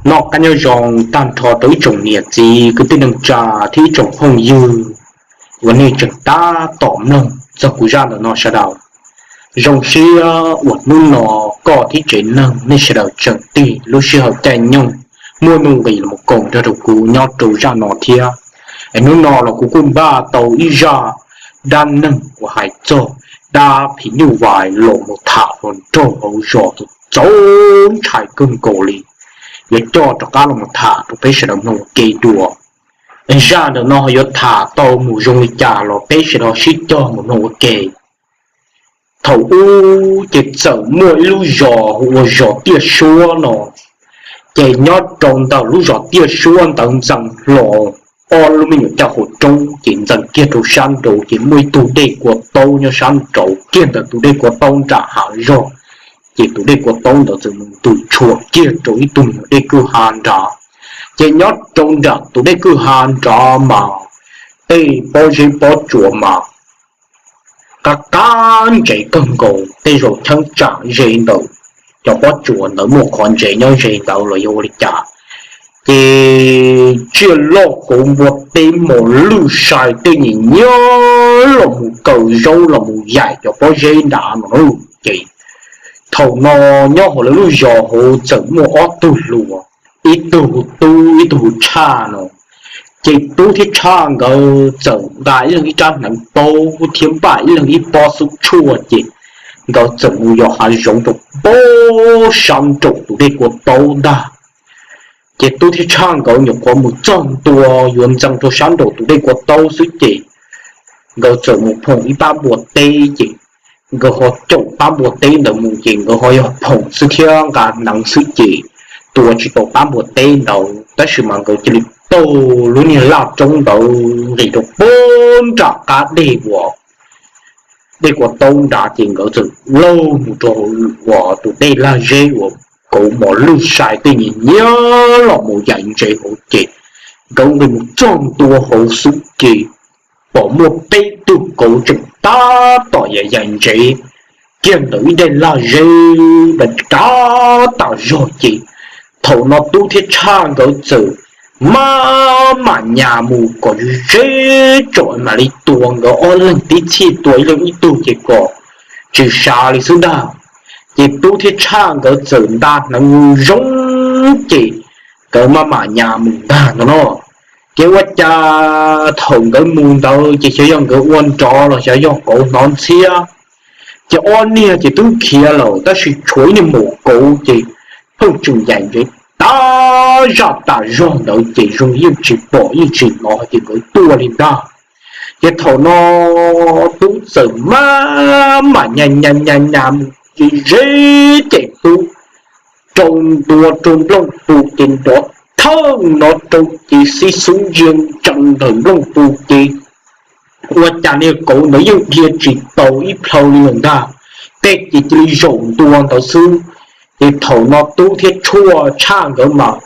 Noj qab nyob zoo tag nrho rau ib tsoom niam txiv kwv tij neej tsa thiab ib tsoom phooj ywg uas nej tseem tab tom mloog txog kuv zaj ntawm no sawv daws. Zoo siab uas hnub no koj thiab tsev neeg nej sawv daws tseem tig lub sij hawm caij nyoog muaj nuj nqis los koom nrog rau kuv nyob rau zaj no thiab. Es hnub no los kuv kuj npaj tau ib zaj dab neeg uas hais txog dab phim nyuj vais los mus tham hluas nraug hauv zos txaus ntshai kawg nkaus li, yuav coj rov qab los mus tham rau peb sawv daws mloog ua ke dua. Zaj ntawm no ho yuav tham tau mus zoo li cas los peb sawv daws sib cog mus mloog ua ke. Thaum ub ces txawm muaj ib lub zos hu ua zos Tiaj Suab no. Ces nyob rau ntawm lub zos Tiaj Suab ntawd ntxeev hlo ob lub me nyuam caj qhua roob, ces ntxeev kiag rau sab nraud ces muaj ib tug dej kua taub nyob sab nraud kiag ntawm tus dej kua taub nram hav zog. Ces tus dej kua taub ntawd txawm mus ntws tshua kiag rau ib tug me nyuam dej kwj ha nrad. Ces nyob rau nram tus dej kwj ha nrad mas tej pob zeb pob tsuas mas qab qab ntsev kawg nkaus, tej zaum cheeb tsam ze ntawm cov pob tsuas ntawd muaj qhov ntsev nyob ze ntawd los yog ua li cas. Ces tsiaj loj kauv npua teb mos lwj sai tej nyiam nyiab los mus kaw zaub los mus yaim cov pob zeb nrad no. Ces thaum no nyob hauv lawv lub zos hauv txawm muaj ob tug hluas, ib tug hu Tub ib tug hu Tshaj no. Ces Tub thiab Tshaj nkawd txawm nqa ib leeg ib rab hneev paub thiab npaj ib leeg ib pob xub tshuaj ces nkawd txawm mus yos hav zoov rau pem sab nraum tus dej kua taub ntag. Ces Tub thiab Tshaj nkawd nyuam qhuav mus txog ntua yuav ntxeev rau sab nraum tus dej kua taub xwb ces nkawd txawm mus phoom ib pab npua teb ces nkawd ho caum pab npua teb ntawd mus ces nkawd ho yog phoom xwb thiab nqa hneev xwb ces tua tsis tau pab npua teb ntawd tab sis mas nkawd cia li taug lub niag laj roob ntawd nqis rau pem nram qab dej uas dej kua taub nrad ces nkawd txawm laug mus rau uas tus dej lag zeb uas kauv mos lwj sai tej nyiam nyiab los mus yaim ntsev hauv ces nkawd nqis mus txog ntua hauv xwb ces pom muaj peb tug kauv tseem tab tom yaim yaim ntsev kiag ntawm ib daim lag zeb dav tas zog ces thaum no Tub thiab Tshaj nkawd txawm maj mam nyas mus kom ze ze tsom mam li tua nkawd ob leeg tib txhij tua ib leeg ib tug ces kom tsis sav li xwb ntag. Ces Tub thiab Tshaj nkawd txawm nta hneev zoo ces nkawd maj mam nyas mus ntag no no. Ces ua cas thaum nkawd mus ntawd ces xyov yog nkawd ua nrov los xyov yog kauv hnov ntxhiab, ces ob niag ces twb khiav lawm tab sis tshuav ib niag maum kauv ces pheej tseem yaim ntsev tas zaj tas zog ntawd ces zoo yeej tsis pom yeej tsis hnov ces nkawd tuaj li ntag. Ces thaum no Tub txawm maj mam nyas nyas nyas nyas mus ces ze ces Tub rau ntua rau nplooj pus ces nrov thawj no rau ces xib xub ntsia ntsees ntawm nplooj pus ces ua cas niag kauv ntawd yeej dhia tsis tau ib plhaw li lawm ntag, tej ces cia li zaum ntua ntawd xwb. Ces thaum no Tub thiab Tshaj nkawd mas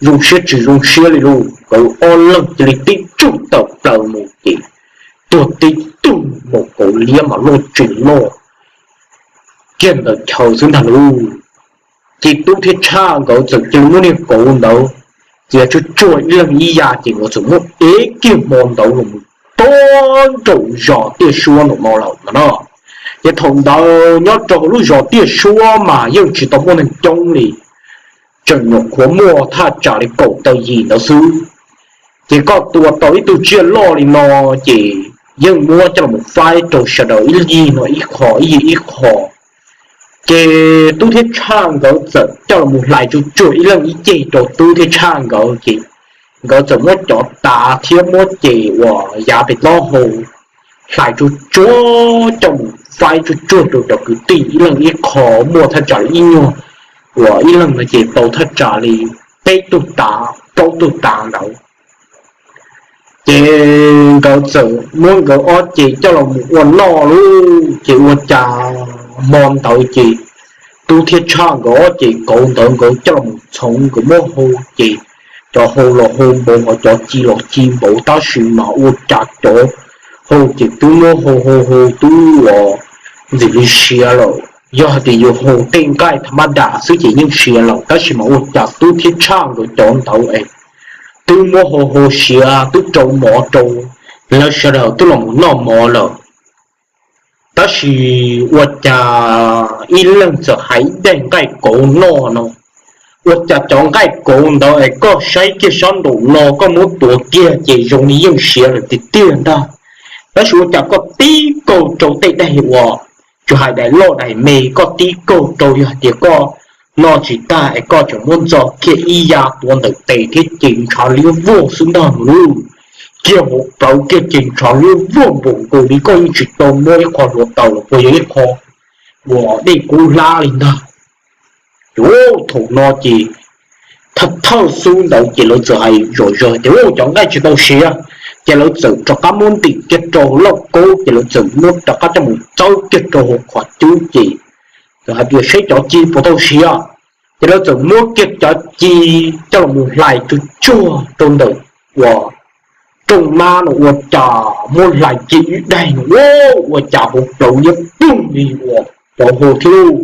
zoo siab tsis zoo siab li lauj, nkawd ob leeg cia li tib tsuj tawm plaws mus ces tuag tib tug, maum kauv liab mas loj tsis loj kiag ntawd chaw xwb ntag lauj. Ces Tub thiab Tshaj nkawd txawm cia li muab niag kauv ntawd txiav tsuag tsuag ib leeg ib yav ces nkawd txawm muab ev kiag hmo ntawd los mus rau nraum zos Tiaj Suab nraum no lawm no. Ces thaum ntawd nyob rau hauv lub zos Tiaj Suab mas yeej tsis tau muaj neeg coob li, tseem nyuam qhuav muaj thaj tsam li kaum tawm yim ntawd xwb. Ces koj tua tau ib tug tsiaj loj li no ces yeej muab coj los faib rau sawv daws ib yig no ib qho ib yig ib qho. Ces Tub thiab Tshaj nkawd txawm coj los hlais tsuag tsuag ib leeg ib ceg rau Tub thiab Tshaj nkawd ces nkawd txawm muab cov tav thiab muab ces uas yav pem taub hau hlais tsuag tsuag coj mus faib tsuag tsuag rau cov kwv tij ib leeg ib qho, muaj thaj tsam li ib nyuag uas ib leeg no ces tau thaj tsam li peb tug tav plaub tug tav ntawd. Ces nkawd txawm muab nkawd ob ces coj los mus ua noj lauj. Ces ua cas hmo ntawd ces Tub thiab Tshaj nkawd ob ces kauv ntawd nkawd coj los txhoov nkawd muab hau ces cov hau los hau npaum ho cov ci los ci npaum tab sis mas ua cas cov hau ces twb muab hau hau hau twb uas ntxim li siav lawm. Yog hais tias yus hu tej nqaij tham ma das xwb ces yeej siav lawm, tab sis mas ua cas tub thiab tshaj nkawd cov ntawd es twb muab hu hu siav twb rau mov rau lawv sawv daws twb los mus noj mov lawm. Tab sis ua cas ib leeg txawm hais ib daim nqaij kauv noj no, ua cas cov nqaij kauv ntawd es koj saib kiag sab nraum no koj muab tuav kiag ces zoo li yeej siav lawm tiag tiag ntag. Tab sis ua cas koj tib kaug rau tej daim uas tsis hais daim loj daim me, koj tib kaug rau yog hais tias koj noj tsis tag es koj tseem muab ntxo kiag ib ya tuav ntawm tes thiab ces ntshav liab vog xwb ntag no lauj. Kiag hauv plawv kiag ces ntshav liab vog npaum nkaus li koj yeej tsis tau muab ib qho hluav taws los puas yog ib qho uas dej kub hlab li ntag. Ces thaum no ces thawj thawj xub ntawd ces lawv txawm hais zom zaws tias cov nqaij tsis tau siav, ces lawv txawm rov qab muab ntim kiag rau hauv lauj kaub ces lawv txawm muab rov qab coj mus txawb kiag rau hauv qhov cub ces txawm hais tias saib cov ci puas tau siav. Ces lawv txawm muab kiag cov ci coj los mus hlais tsuag tsuag rau ntawm uas rooj mab no ua cas muab hlais kiag ib daig no ua cas hauv plawv liab ploog li uas plawv hau thiab lauj.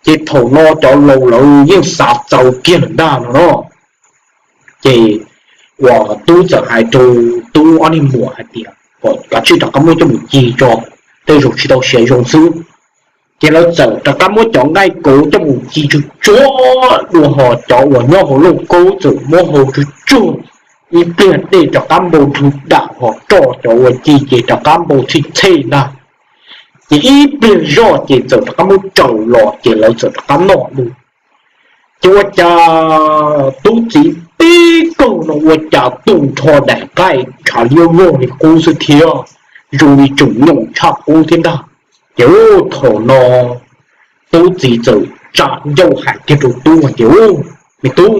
Ces thaum no cov laus lawv yeej xav txaus kiag lawm ntag no no. Ces uas tub txawm hais rau tub ob niag muam hais tias kom kav tsij rov qab muab coj mus ci tso, tej zaum tsis tau siav zoo xwb. Ces lawv txawm rov qab muab cov nqaij kauv coj mus ci tsuag tsuag dua hos cov uas nyob hauv lauj kaub txawm muab hau tsuag tsuag ib pliag dej rov qab npau nrhw dam hos roj cov uas ci ces rov qab npau txhij txhej ntag. Ces ib pliag zoj ces txawm rov qab muab raws los ces lawv txawm rov qab noj dua. Ces ua cas tub txiv tib kaug no ua cas tu nrho daim nqaij ntshav liab vog li qub xwb thiab, zoo li tseem nyoos tshaj qub thiab ntag. Ces thaum no tub txiv txawm tsa ncauj hais kiag rau tub hais tias, Me tub,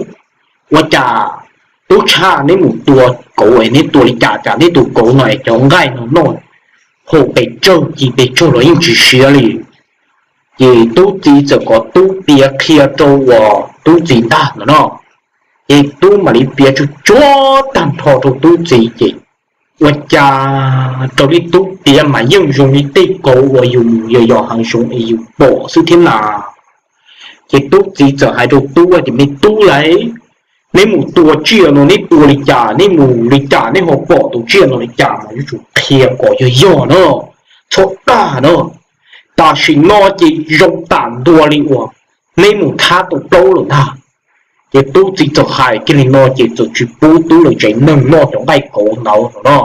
ua cas tub tshaj neb mus tua kauv es neb tua li cas cas neb tus kauv no es cov nqaij no noj hau pes tsawg ci pes tsawg los yeej tsis siav li. Ces tub txiv txawm kom tub piav qhia rau uas tub txiv ntag no no. Ces tub mam li piav tsuag tsuag tag nrho rau tub txiv ces ua cas raws li tub piav mas yeej zoo li tej kauv uas yus mus yos yos hav zoov es yus pom xwb thiab na. Ces tub txiv txawm hais rau tub tias, Me tub lauj, neb mus tua tsiaj no neb tua li cas, neb mus li cas neb ho pom tus tsiaj no li cas mas yuav tsum qhia kom yog yog na, txhob dag na. Tam sim no ces zoo tam ntua li uas neb mus thab tau plaub lawm ntag. Ces tub txiv txawm hais kiag li no ces txawm tsis pub tub lawv tsev neeg noj cov nqaij kauv ntawd no no.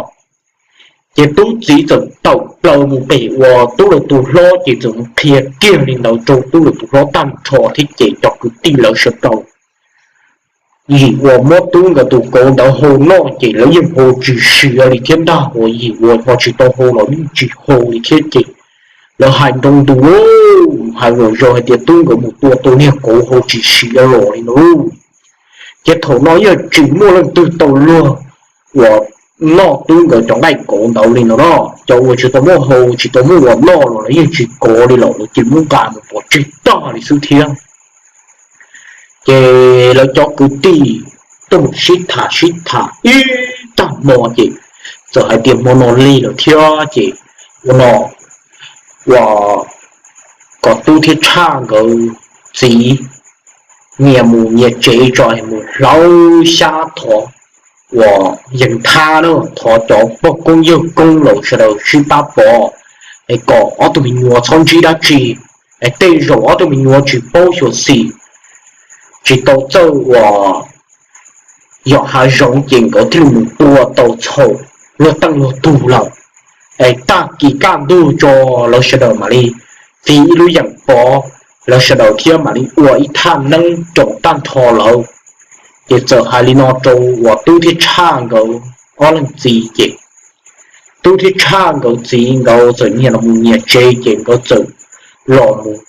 Ces tub txiv txawm tawm plaws mus pem uas tub lawv tus hlob ces txawm mus qhia kiag li ntawd rau tub lawv tus hlob tag nrho thiab ces cov kwv tij lawv sawv daws yim uas muab tub nkawd tus kauv ntawd hau noj ces lawv yeej hau tsis siav li thiab ntag, uas yim uas ho tsis tau hau los yeej tsis hau li thiab ces lawv hais nroo ntus, hais zom zaws hais tias tub nkawd mus tua tau niag kauv hau tsis siav los li no. Ces thaum no yeej tsis muaj leej twg tau luag uas noj tub nkawd cov nqaij kauv ntawd li no no. Cov uas tsis tau muaj hau tsis tau muaj uas noj los lawv yeej tsis kov li lawm, lawv cia li muab nqa mus pov tseg tag li xwb thiab. Ces lawv cov kwv tij tuaj mus sib tham sib tham ib tag hmo ces txawm hais tias hmo no lig lawm thiab ces ua no, uas kom tub thiab tshaj nkawd txiv nyias mus nyias tsev tso, mus hlawv xyab thov uas yees thab na, thov cov poj koob yawg koob laus sawv daws sib pab pov es kom ob tug me nyuam txhob ntsib dab tsi, es tej zaum ob tug me nyuam tsis paub xyuam xim, tsis tau txawj uas yos hav zoov ces nkawd thiaj li mus tua tau txhaum luag teej luag tug lawm. Es tag kis kaj ntug tso lawv sawv daws mam li fiv ib lub yeem pov, lawv sawv daws thiab mam li ua ib thaj neeb roos tag nrho lawm. Ces txawm hais li no rau uas tub thiab tshaj nkawd ob leeg txiv ces tub thiab tshaj nkawd txiv nkawd txawm nyias los mus nyias tsev ces nkawd txawm los mus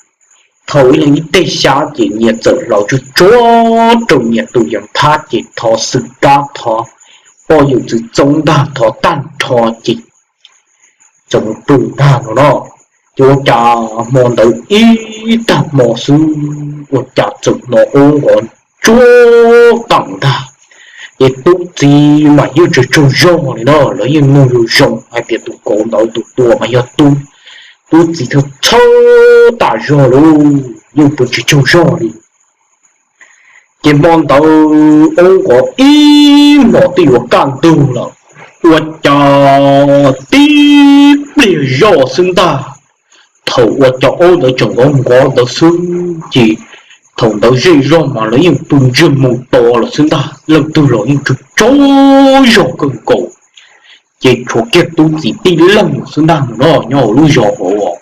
thau ib leeg ib teg xyab ces nyias txawm hlawv tsuag tsuag rau nyias tus yees thab ces thov xwm kab thov poj yawm txwv txoob ntag thov tag nrho ces txawm mus pw ntag no no. Ces ua cas hmo ntawd ib tag hmo xwb ua cas txawm hnov ub nqov tsuag qees ntag. Ces tub txiv mas yeej tsaug tsaug zog li no, lawv yeej mloog zoo zoo hais tias tus kauv ntawd tus tua mas yog tub Tub txiv txhawj txhawj tas zog lauj, yeej pw tsis tsaug zog li. Ces hmo ntawd ob nkov ib hmos twb yuav kaj ntug lawm, ua cas tib pliag zoj xwb ntag. Thaum ua cas ob ntawd tseem nkov nkov ntawd xwb ces thaum ntawd zej zog mas lawv yeej pw ntsiag mus to lawm xwb ntag, leej twg los yeej tsaug tsaug zog kawg nkaus. Ces tshuav kiag tub txiv tib leeg xwb ntag no nyob hauv lub zos hauv.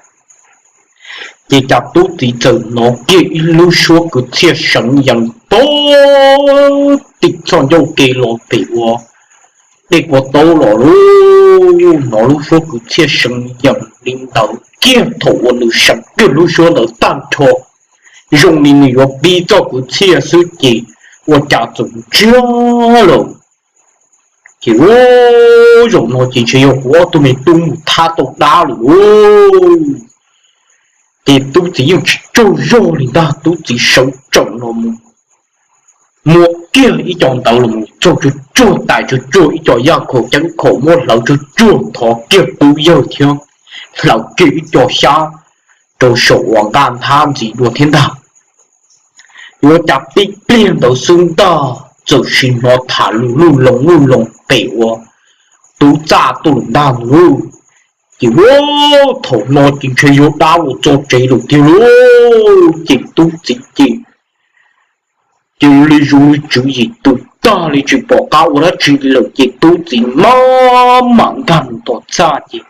Ces cas tub txiv txawm hnov kiag ib lub suab kwv txhiaj seev yees pag tim txoj ncauj ke los pem ua dej kua taub los lauj. Hnov lub suab kwv txhiaj seev yees li ntawd kiag thaum uas nws seev kiag lub suab ntawd tag nrho, zoo li nws yuav pib txoj kwv txhiaj xwb ces ua cas txawm ntsiag lawm. Ces ua zaum no ces ntshe yog kuv ob tug me tub mus thab tau dab lawm lauj. Ces tub txiv yeej tsis tsaug zog li ntag, tub txiv sawv tsees los mus muab kiag ib co ntawd los mus txog tsuag tsuag tais tsuag tsuag ib co yaj khaum ceeb khaum muab hlawv tsuag tsuag thov kiag tub yawg thiab hlawv kiag ib co xyab rau saum uas nqaj nthab ntxiv dua thiab ntag. Ua cas tib pliag ntawd xwb ntag txawm sim hnov tham lus luj loo luj loo pem ua tub txaj tuaj lawm ntag lauj. Ces ua thaum no ces ntshe yog dab los txog tsev lawm tiag lauj. Ces tub txiv ces cia li zoo li tswv yim tus tag li tsis pom qab ua dab tsi li lawm ces tub txiv maj mam nkag mus tom txaj ces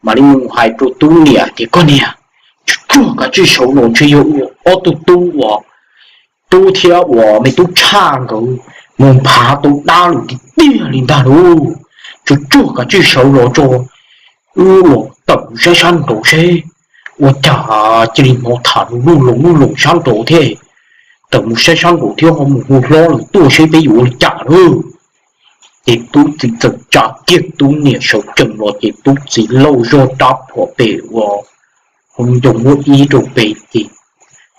mam li mus hais rau tub niam tias, Koj niam, tsuag tsuag kav tsij sawv los, ntshe yog ob tug tub uas tub thiab uas me tub tshaj nkawd mus nphav tau dab lawm tiag tiag li ntag lauj. Tsuag tsuag kav tsij sawv los tso, wb los tawm mus saib sab nraud seb. Ua cas cia li hnov tham lus luj loo luj loo sab nraud thiab. Tawm mus saib sab nraud thiab ho mus hu hlob lawm tuaj seb peb yuav ua li cas lauj. Ces tub txiv txawm tsa kiag tub niam sawv tsees los ces tub txiv lauj zog rab phom pem ua hauv ncoo muab ib rau pem ces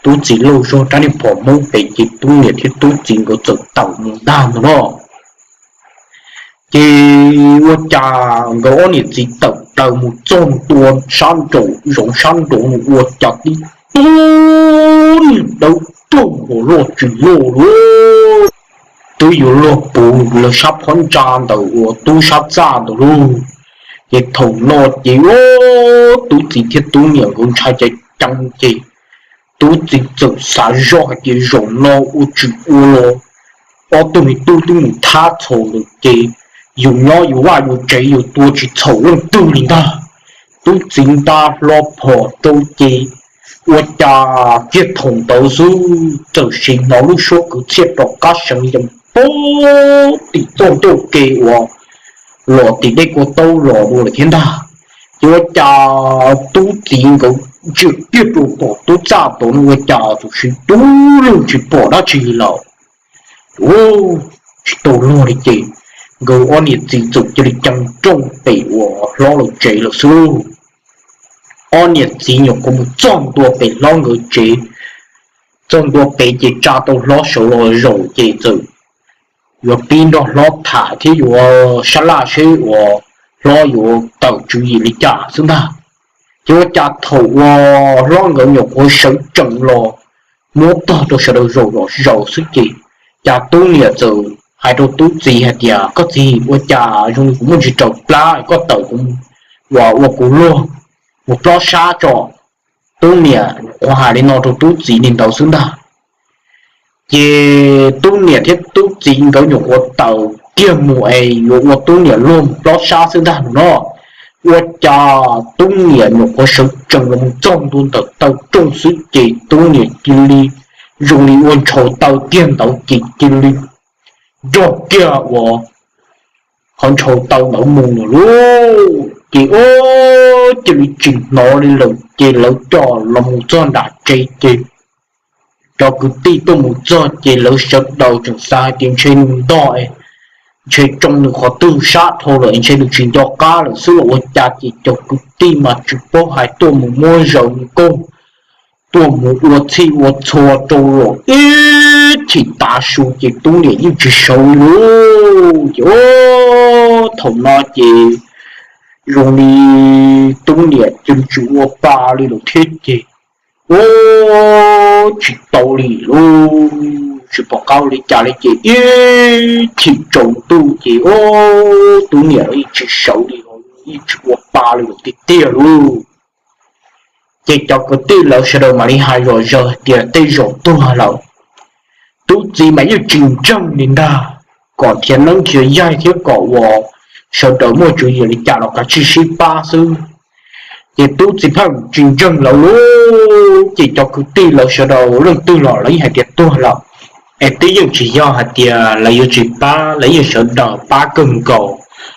tub txiv lauj zog rab niag phom hmoob pem ces tub niam thiab tub txiv nkawd txawm tawm mus ntag ntag no. Ces ua cas nkawd ob niam txiv tawm plaws mus txog ntua sab nraum zoov sab nraud ua cas tib tug niag dawb paug uas loj tsis loj lauj, twb yuav luag puv lawv sab phab ntsa ntawm uas tub sab txaj ntawd lauj. Ces thaum no ces tub txiv thiab tub niam nkawd ntshai ceev ceev ces tub txiv txawm xav zoj hais tias zaum no ua tsis ua los ob tug me tub twb mus thab txhaum lawm ces yus nyob yus vaj yus tsev yus tua tsis txhaum leej twg li ntag. Tub txiv nta hlo phom rau ces ua cas kiag thaum ntawd xwb txawm sim hnov lub suab kwv txhiaj rov qab seev yees pag tim txoj ncauj ke uas los tim dej kua taub los dua lawm thiab ntag. Ces ua cas tub txiv nkawd ntsia kiag rau tom tub txaj tod no ua cas txawm sim dub lug tsis pom dab tsi li lawm. Tsis tau luag li ces nkawd ob niam txiv txawm cia li cees rooj pem uas hlob lawv tsev lawm xwb lauj. Ob niam txiv nyuam qhuav mus txog ntua pem hlob nkawd tsev, txog ntua pem ces tsa tau hlob sawv los zaum ces txawm yuav pib nrog hlob tham thiab yuav sab laj seb uas hlob yuav tawm tswv yim li cas xwb ntag. Ces ua cas thaum uas hlob nkawd nyuam qhuav sawv tsees los muab tog rau sawv daws zaum los zaum xwb ces cas tub niam txawm hais rau tub txiv hais tias, Koj txiv, ua cas zoo li kuv muaj ntsis raws plab, koj tawm kuv uas ua kuv luag mus plob sab tso. Tub niam nyuam qhuav hais li no rau tub txiv li ntawd xwb ntag. Ces tub niam thiab tub txiv nkawd nyuam qhuav tawm kiag mus es yuav ua tub niam luag mus plob sab xwb ntag no. Ua cas tub niam nyuam qhuav sawv tsees los mus txog ntua ntawm taw rooj xwb ces tub niam cia li zoo li ua ntshaus taw kiag ntawd ces cia li nrog kiag uas qhov ntshaus taw ntawd mus lawm lauj. Ces ua cia li tsis hnov li lawm ces lawv coj los mus txog nram tsev ces cov kwv tij tuaj mus txog ces lawv sawv daws tseem xav hais tias ntshe nws ntog, ntshe tsoo nws qhov twg sab dhau lawm ntshe nws tsis nco qab lawm xwb los ua cas ces cov kwv tij mas tsis paub hais tuaj mus muab zaws nkauj, tuaj mus ua txhij ua txhua rau los ib chim tav su ces tub niam yeej tsis sawv li lauj. Ces thaum no ces zoo li tub niam cia li tsis ua pa li lawm thiab ces, u, tsis tau li lauj, tsis pom qab ua li cas li ces ib chim tsaus ntuj ces, u, tub niam los yeej tsis sawv li, yeej tsis ua pa li lawm tiag tiag lauj. Ces cov kwv tij lawv sawv daws mam li hais zom zaws hais tias tej zaum tuag lawm, tub txiv mas yeej tsis ntseeg li ntag, kom nrhiav neeb nrhiav yaig thiab kom uas sawv daws muaj tswv yim li cas los kav tsij sib pab xwb. Ces tub txiv pheej tsis ntseeg lawv lauj. Ces cov kwv tij lawv sawv daws leej twg los lawv yeej hais tias tuag lawm, es twb yeej tsis yog hais tias lawv yuav tsis pab, lawv yeej sawv daws pab kawg nkaus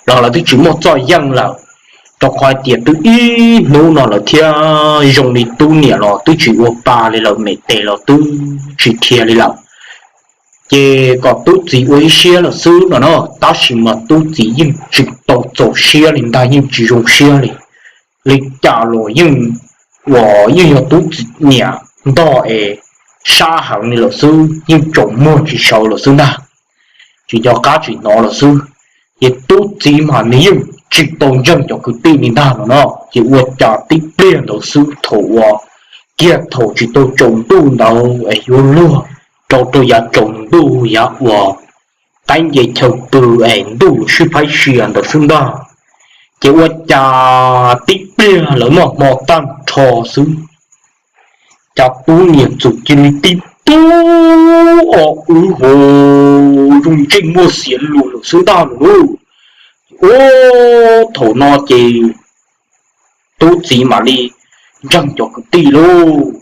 los lawv twb tsis muaj txoj yeej lawm, rau qhov hais tias twb ib hnub no lawm thiab zoo li tub niam los twb tsis ua pa li lawm, me tes los twb tsis dhia li lawm. Ces kom tub txiv ua ib siab lawm xwb no na, tab sis mas tub txiv yeej tsis tau txaus siab li ntag, yeej tsis zoo siab li. Li cas los yeej, uas yeej yog tub txiv niam ntog es sab heev li lawm xwb, yeej tsaus muag tsis sawv lawm xwb ntag, tsis nco qab tsis hnov lawm xwb. Ces tub txiv mas nws yeej tsis tau ntseeg cov kwv tij li ntag no no, ces ua cas tib pliag ntawd xwb thaum uas kiag thaum tsis tau tsaus ntuj ntawd es yuav luag rau rau yav tsaus ntuj yav uas qaib nce chaw pw es ntuj sib phaib sia ntawd xwb ntag, ces ua cas tib pliag lawv noj hmo tag nrho xwb, cas tub niam txawm cia li tib tug o wb ho zoo ntsej muag xiav lus lawm xwb ntag lauj. Ua, thaum no ces tub txiv mam li ntseeg cov kwv tij lauj.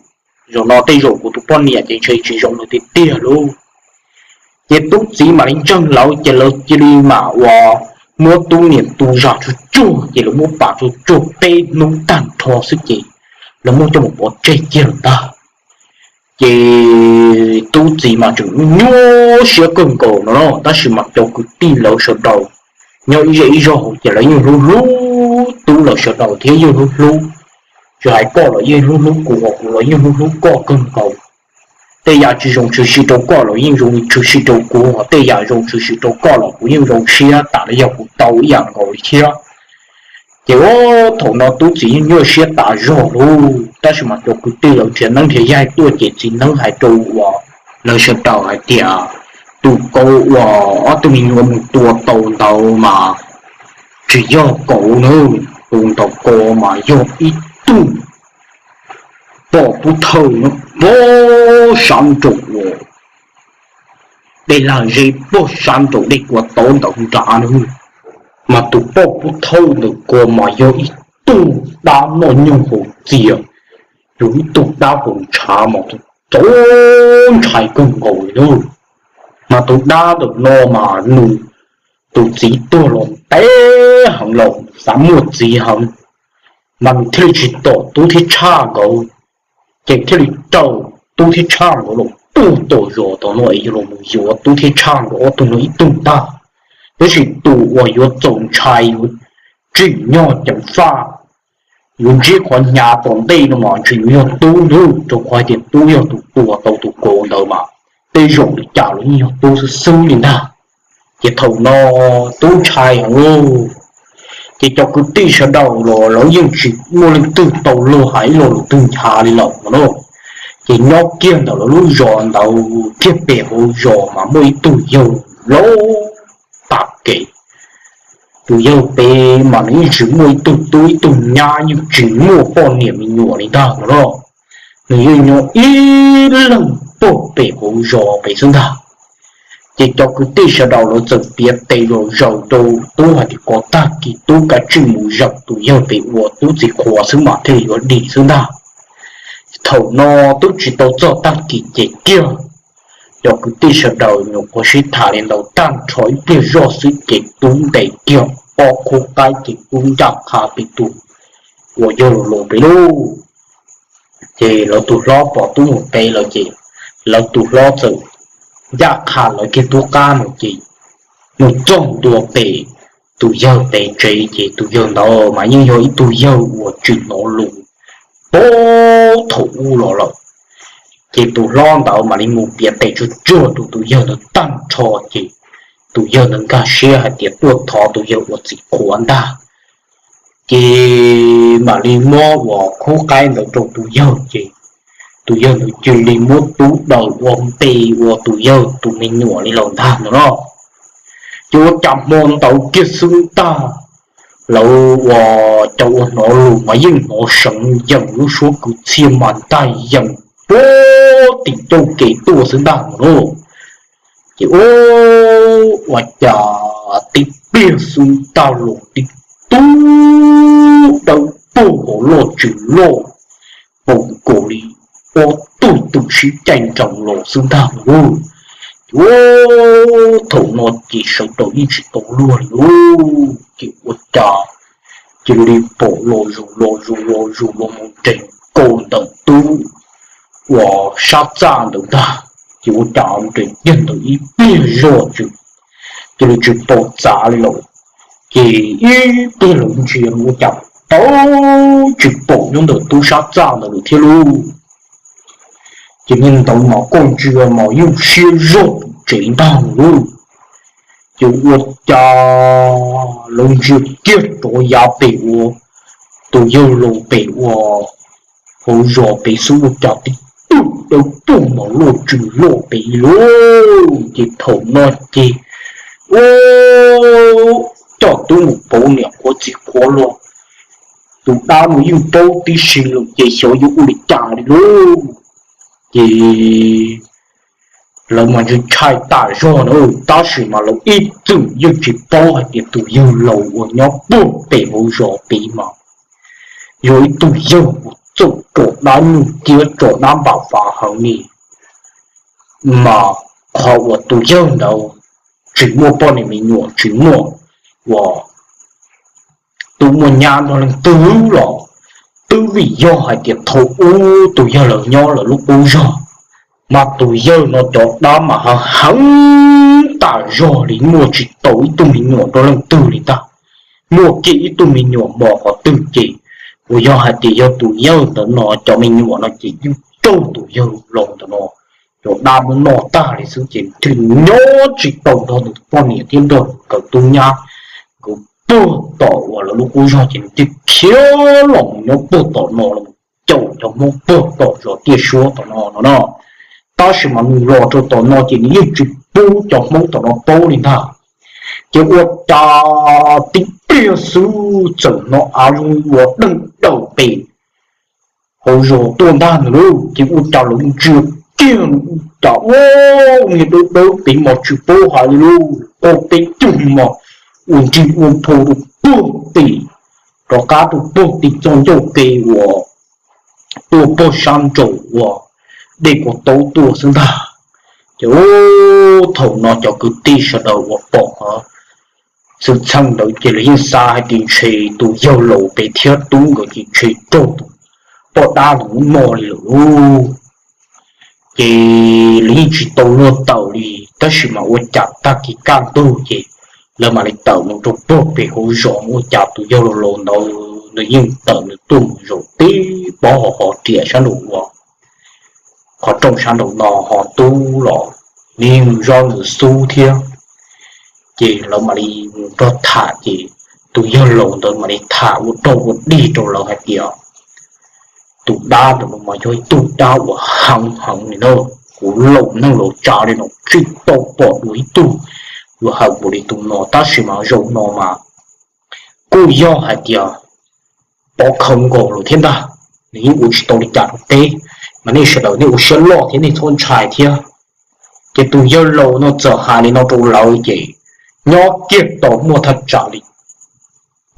Zaum no tej zaum kuv tus poj niam ces ntshe tsis zoo lawm tiag tiag lauj. Ces tub txiv mam li ntseeg lawv ces lawv cia li mam uas muab tub niam tu zam tsuag tsuag ces lawv muab pam tsuag tsuag peb hnub tag nrho xwb ces lawv muab coj mus pov tseg kiag lawm ntag. Ces tub txiv mas tseem nyuaj siab kawg nkaus no, tab sis mas cov kwv tij lawv sawv daws nyob ib zej ib zog hauv ces lawv yeej hlub hlub tub lawv sawv daws thiab yeej hlub hlub, tsis hais koj los yeej hlub hlub kuv, kuv los yeej hlub hlub koj kawg nkaus. Tej yam tsis zoo tshwm sim rau koj los yeej zoo tshwm sim rau kuv, tej yam zoo tshwm sim rau koj los kuv yeej zoo siab tas li yog kuv tau ib yam nkaus li thiab. Ces ua, thaum no tub txiv yeej nyuaj siab tas zog lauj, tab sis mas cov kwv tij lawv nrhiav neeb nrhiav yaig tuaj ces txiv neeb hais rau uas lawv sawv daws hais tias tus kauv uas ob tug me nyuam mus tua tau ntawd mas tsis yog kauv na, tus ntawd ko mas yog ib tug poj pub thawj no, pog sab nraum uas dej lag zeb, pog sab nraum dej kua taub ntawd nrad na. Mas tus poj pub thawj ntawm ko mas yog ib tug dab noj nyoog haus txias, yog ib tug dab haus ntshav mas txaus ntshai kawg nkaus li. Mas tus dab ntawm no mas nws tus txiv tuag los ntev heev los xav muaj txiv heev, mas nws thiaj li tsis tom tub thiab tshaj nkawd, ces thiaj li raws tub thiab tshaj nkawd los puag tom zos tom no es yog los mus yuav tub thiab tshaj nkawd ob tug no ib tug ntag. Tab sis tus uas yuav txaus ntshai yuav tsim nyog ceev faj, yuav ntsib qhov hnyav tom ntej no mas ntshe yuav yog tub ntag, rau qhov hais tias tub yog tus tua tau tus kauv ntawd mas tej zaum li cas los yeej yog tub xwb xwb li ntag. Ces thaum no tub ntshai heev lauj, ces cov kwv tij sawv daws los lawv yeej tsis muaj leej twg tau luag hais ib lo lus twg nchav li lawm no na. Ces nyob kiag ntawm lawv lub zos ntawd kiag pem hauv zos mas muaj ib tug yawg laus tas kev. Tus yawg pem mas nws yeej tsis muaj ib tug tub ib tug nyab, yeej tsis muaj poj niam me nyuam li ntag no na. Nws yeej nyob ib leeg pog pem hauv zos pem xwb ntag. Ces cov kwv tij sawv daws lawv txawm piav tes zom zaws rau tub hais tias kom tag kis tub kav tsij mus zaum tus yawg pem uas tub txiv qhuas xwb mas thiaj li yuav dim xwb ntag. Thaum no twb tsis tau txog tag kis ces kiag cov kwv tij sawv daws nyuam qhuav sib tham li ntawd tag nrho ib pliag zoj xwb ces tub ntes kiag ob khub qaib ces tub ncaj qha pem tus uas yawg laus pem lauj. Ces lawv tus hlob pom tub mus pem lawm ces lawv tus hlob txawm ncaj qha lawv kiag tub qab mus ces mus txog ntua pem tus yawg pem tsev ces tus yawg ntawd mas yeej yog ib tug yawg uas tsis hnov lus puag thaum ub los lawm. Ces tus hlob ntawd mam li mus piav tes tsuag tsuag rau tus yawg ntawd tag nrho ces tus yawg ntawd nkag siab hais tias tuaj thov tus yawg ua txiv qhuav ntag. Ces mam li muab uas khub qaib ntawd rau tus yawg ces tus yawg ntawd cia li muab tub daws ua npe ua tus yawg tus me nyuam li lawm ntag no no. Ces ua cas hmo ntawd kiag xwb ntag, lawv ua cas ua hnov lus mas yeej hnov seev yees lub suab kwv txhiaj mas ntag yees puag tim ncauj kev tuaj xwb ntag no. Ces ua cas tib pliag xwb ntag los tib tug dawb paug hauv loj tsis loj, paum nkaus li ob tug twm sib caij nroos los xwb ntag lauj. Ces thaum no ces sawv daws yeej tsis tau luag li lauj. Ces ua cas cia li pom los zus los zus los zus los mus nres nkaus ntawm tub uas sab txaj ntawd ntag. Ces ua cas nres kiag ntawd ib pliag zoj tsis, cia li tsis pom txav li lawm. Ces ib pliag lawv ntsia ua cas tau tsis pom nyob ntawm tub sab txaj ntawd lawm thiab lauj. Ces niag ntawd mas koj ntsia mas yeej siab zog pum tsev ntag lauj. Ces ua cas lawv ntsia kiag rov yav pem ua tus yawg laus pem ua hauv zos pem xwb ua cas tib tug dawb paug mas loj tsis loj pem lauj. Ces thaum no ces ua coj tub mus pauv niam qhuav txiv qhuav los, tus dab no yeej paub tib si lawm ces xyov yuav ua li cas li lauj. Ces lawv mas ntshai ntshai tas zog na, tab sis mas lawv ib txwm yeej tsis paub hais tias tus yawg laus uas nyob puag pem hauv zos pem mas yog ib tug yawg uas txawj tso dab nyuj ciab tso dab npam fav heev li. Mas qhov uas tus yawg ntawd tsis muaj poj niam me nyuam tsis muaj uas tub muaj nyab nrog leej twg los twb vim yog hais tias thaum ub tus yawg laus nyob lawv lub qub zog, mas tus yawg no cov dab mas heev heev tas zog li, muaj tsis tau ib tug me nyuam nrog leej twg li ntag. Muaj kiag ib tug me nyuam mos qhov twg ces uas yog hais tias yog tus yawg ntawd no cov me nyuam no ces yeej raug tus yawg laus ntawm no cov dab muab noj tag li xwb ces nws thiaj nyob tsis tau nrog nws poj niam thiab nrog nkawd tub nyab. Nkawd puag tom uas lawv lub qub zog ces nws thiaj khiav los mus nyob puag tom no los caum cov Hmoob puag tom zos Tiaj Suab tom no no no. Tab sis mas nws los rau tom no ces nws yeej tsis pub cov Hmoob tom no paub li ntag. Ces ua cas tib pliag xwb txawm hnov av zoo ua deej daws pem hauv zos tuaj ntag nws lauj. Ces ua cas lawv ntsia kiag ua cas ua niag dawb dawb pem mas tsis paub hais li lauj, qaug peb cug mos ua nrig ua nphau rau puag tim, rov qab rau puag tim txoj ncauj ke uas tuaj puag sab nraum uas dej Kaus Taub tuaj xwb ntag. Ces thaum no cov kwv tij sawv daws uas pom qhov xwm txheej ntawd ces lawv yeej xav hais tias ntshe tus yawg laus pem thiab tub nkawd ces ntshe raug tus poj dab ntawd muab noj li lawm lauj. Ces lawv yeej tsis tau luag tawm li, tab sis mas ua cas tag kis kaj ntug ces lawv mam li tawm mus rau puag pem hauv zos, ua cas tus yawg laus laus ntawd nws yeej tawm nws tuaj mus zaum tib pob ho ho riam sab nraum uas qhov rooj sab nraum no ho tub los nws yeej zov nws xub thiab. Ces lawv mam li mus nrog tham ces tus yawg laus ntawd mam li tham ua rog ua dig rau lawv hais tias tus dab ntawm no mas yog ib tug dab uas heev heev li na. Kuv laus neeg laus tsav li no tsis tau pom dua ib tug uas heev npaum li tus no, tab sis mas zaum no mas kuj yog hais tias pov khawv nkaus lawm thiab ntag. Nws yeej ua tsis tau li cas rau peb, mas nej sawv daws nej ua siab loj thiab nej txhob ntshai thiab. Ces tus yawg laus no txawm hais li no rau lawv ces nyob kiag tau muaj thaj tsam li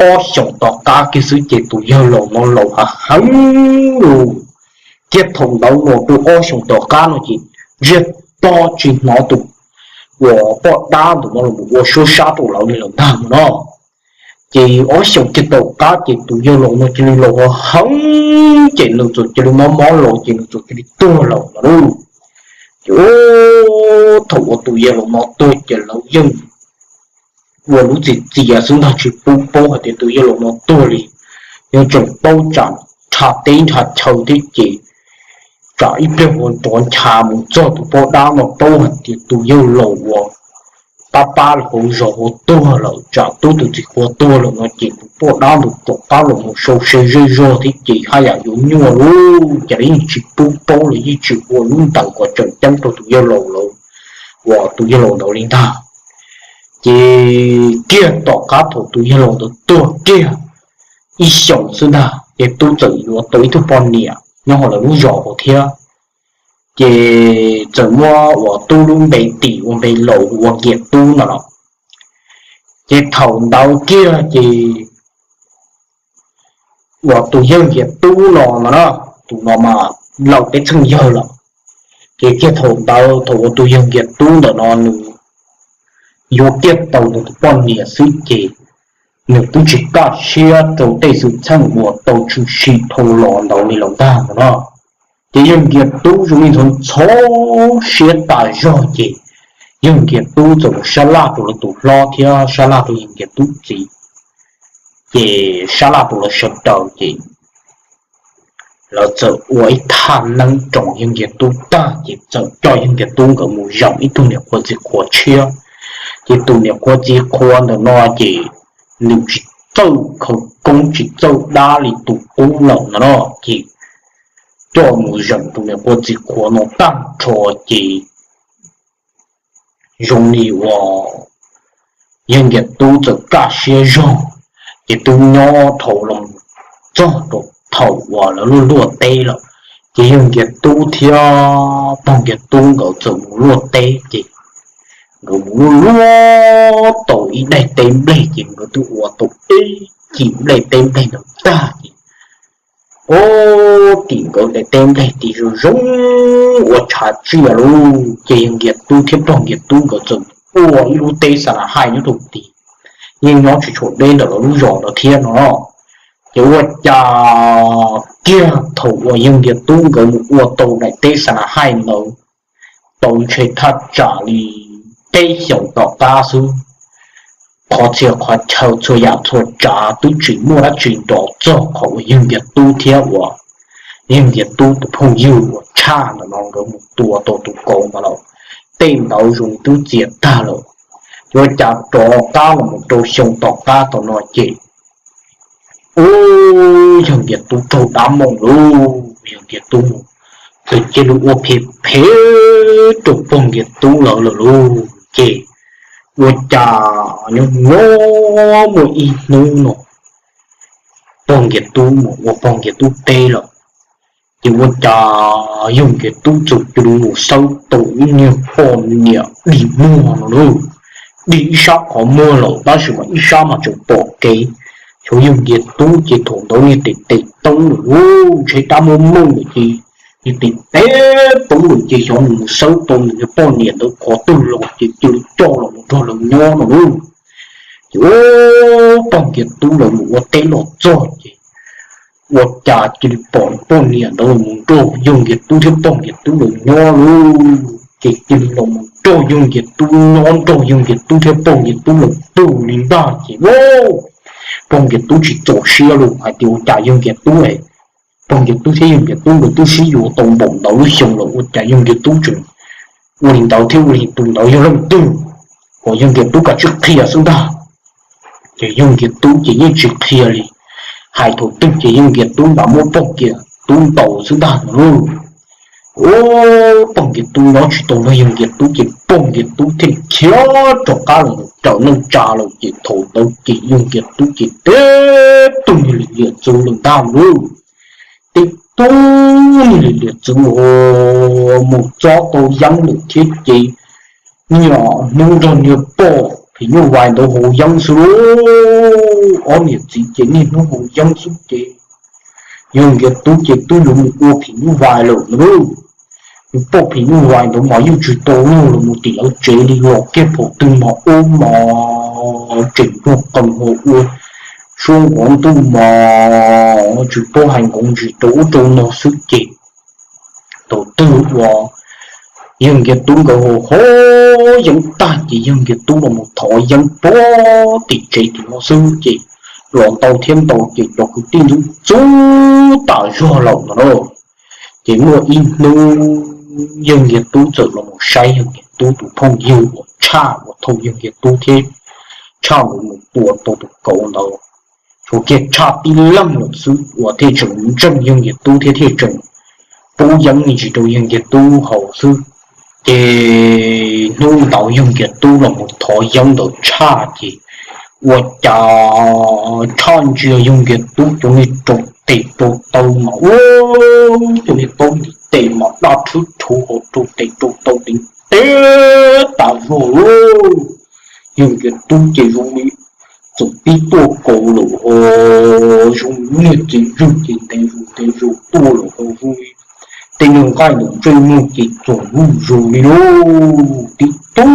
ob xyoos tom qab kiag xwb ces tus yawg laus no laus heev heev lawm. Thiab thaum ntawd los rau ob xyoos tom qab no ces ntsiag to tsis hnov tus uas poj dab ntawm no los ua suab sab rau lawv li lawm ntag no. Ces ob xyoos kiag tom qab ces tus yawg laus no cia li laus heev ces nws txawm cia li mob mob los ces nws txawm cia li tuag lawm no lauj. Ces thaum uas tus yawg laus no tuag ces lawv yeej ua lub txim txias xwb ntag, tsis pub paub hais tias tus yawg laus no tuag li. Yeej tseem paub tsam nrhab teb nrhab chaw thiab ces tsam ib pliag ua rov ncha mus txog tus poj dab no paub hais tias tus yawg laus uas pab pab li hauv zos ua tuag lawm, tsam tub tus txiv qhua tuag lawm no ces tus poj dab ntawd rov qab los mus sau se zej zog thiab ces haj yam yuav nyuaj lawm, cas los yeej tsis pub paub los yeej tsis ua lub ntaws kom tseem ceeb rau tus yawg laus lawm, uas tus yawg laus ntawd li ntag. Ces kiag tom qab thaum tus yawg laus ntawd tuag kiag ib xyoos xwb ntag ces tub txawm yuav tau ib tug poj niam nyob hauv lawv lub zos hauv thiab. Ces txawm muab uas tub lub npe tim ua npe laus ua Nkias Tub no los. Ces thaum ntawd kiag ces uas tus yawg Nkias Tub no no na, tus no mas laus peb txheej yawg lawm. Ces kiag thaum ntawd thaum uas tus yawg Nkias Tub ntawm no nws yuav kiag tau nws tus poj niam xwb ces nws twb tsis kaj siab rau tej xwm txheej uas tau tshwm sim dhau los ntawd li los ntag no na. Ces yawg Nkias Tub zoo li ntxhov ntxhov siab tas zog ces yawg Nkias Tub txawm mus sab laj rau lawv tus hlob thiab sab laj rau yawg Nkias Tub txiv, ces sab laj rau lawv sawv daws ces lawv txawm ua ib thaj neeb roos yawg Nkias Tub tag ces txawm coj yawg Nkias Tub nkawd mus zeem ib tug niam qhuav txiv qhuav tshiab. Ces tus niam qhuav txiv qhuav ntawm no ces nws tsis txawj khawv koob tsis txawj dab li tus qub lawm no na, ces coj mus zeem tus niam qhuav txiv qhuav no tag nrho ces zoo li uas yawg Nkias Tub txawm kaj siab zog, ces twb nyob dhau los txog rau thaum uas lawv luaj luaj teb lawm. Ces yawg Nkias Tub thiab pog Nkias Tub nkawd txawm mus luaj teb ces nkawd mus luaj luaj tau ib daim teb nplej ces nkawd twb ua tau ib cim nplej teb nplej ntawd tag ces ua tim nkawd daim teb nplej tis zoo zoo ua tshav tsiaj lauj. Ces yawg Nkias Tub thiab pog Nkias Tub nkawd txawm ua ib lub teb xa na haij nyob rau tid, yeej nyob tsis tshua deb ntawm lawv lub zos ntawd thiab no. Ces ua cas kiag thaum uas yawg Nkias Tub nkawd mus ua tau daim teb xa na haij ntawd tau ntshe thaj tsam li peb xyoos tom qab xwb, qhov txhia qhov chaw txhua yam txhua tsav twb tsis muaj dab tsi nrov txog qhov uas yawg Nkias Tub thiab uas yawg Nkias Tub tus phooj ywg uas tshaj ntawm no nkawd mus tua tau tus kauv ntawd lawm. Tej ntawd zoo twb txias tag lawm. Ua cas rov qab los mus rau xyoo tom qab tom no ces ub, yawg Nkias Tub raug dab mooj lauj. Yawg Nkias Tub mus txawm cia li ua phem phem rau pog Nkias Tub lawv lawm lauj. Ces ua cas nyob nyob muaj ib hnub no pog Nkias Tub mus ua pog Nkias Tub teb lawm, ces ua cas yawg Nkias Tub txawm cia li mus xawb tau ib niag poj niam dig muag no lauj. Dig ib sab qhov muag lawm tab sis mas ib sab mas tseem pom kev. Xyov yawg Nkias Tub ces thaum ntawd niag tes tes teeb lawm lauj, ntshe dab muab mooj lawm ces niag tes tes teeb lawm ces xyov nws mus xawb tau nws niag poj niam ntawd qhov twg los ces cia li coj los mus nrog lawv nyob no lauj. Ces ub, pog Nkias Tub lawv mus ua teb los txog ces ua cas cia li pom poj niam ntawd los mus nrog yawg Nkias Tub thiab pog Nkias Tub lawv nyob lauj. Ces cia li los mus nrog yawg Nkias Tub nyob nrog yawg Nkias Tub thiab pog Nkias Tub lawv pw li ntag ces ub, pog Nkias Tub tsis txaus siab lauj hais tias ua cas yawg Nkias Tub, pog Nkias Tub thiab yawg Nkias Tub nkawd twb sib yuav tau npaum ntawd lub xyoo lawm ua cas yawg Nkias Tub tseem ua li ntawd thiab ua li tus ntawd yog leej twg, kom yawg Nkias Tub kav tsij qhia xwb ntag. Ces yawg Nkias Tub ces yeej tsis qhia li, hais thaum twg ces yawg Nkias Tub nrad muab pog Nkias Tub ntaus xwb ntag no lauj. Ub, pog Nkias Tub nyob tsis tau nrog yawg Nkias Tub ces pog Nkias Tub thiaj li khiav rov qab los raws neej tsa lawm ces thaum ntawd ces yawg Nkias Tub ces teb tug niag lim liam txwv lawm ntag lauj. Teb tug niag lim liam txwv mus txob tau yeeb lawm thiab ces niaj hnub nrog niag poj phim nyuj vais ntawd haus yeeb xwb lauj. Ob niam txiv ces niaj hnub haus yeeb xwb ces yawg Nkias Tub ces twb yuav mus ua phim nyuj vais lawm lauj. Niag poj phim nyuj vais ntawd mas yeej tsis tau luag los mus tim lawv tsev li, los kiag thaum twg mas ub mas tseem npog qees ho ua suab nqov ntuj mas tsis paub hais nqov ntsis rau ub rau no xwb ces thaum twg uas yawg Nkias Tub nkawd haus haus yeeb tag ces yawg Nkias Tub los mus thov yeeb puag tim tsev tim no xwb ces los ntau thiab ntau ces cov kwv tij ntxub ntxub tas zog lawm no lauj. Ces muaj ib hnub yawg Nkias Tub txawm los mus saib yawg Nkias Tub tus phooj ywg uas Tshaj uas thauj yawg Nkias Tub thiab Tshaj nkawd mus tua tau tus kauv ntawd, tshuav kiag Tshaj tib leeg lawm xwb uas thiaj tseem ntseeg yawg Nkias Tub thiab thiaj tseem pub yeeb me ntsis rau yawg Nkias Tub haus xwb. Ces hnub ntawd yawg Nkias Tub los mus thov yeeb ntawd Tshaj ces ua cas Tshaj ntsia yawg Nkias Tub cov niag rau tes rau taw mas ua cov niag taub ntiv tes mas daj rhwb rhuv hauv rau tes rau taw ntev tas zog lauj. Yawg Nkias Tub ces zoo li txawm pib tuaj kaus lawm ho zoo li niag txiv zwj ces ntev zus ntev zus tuaj lawm ho zoo li tej nyuag nqaij ntawm ntsej muag ces txoom luj zus li lauj, tib tug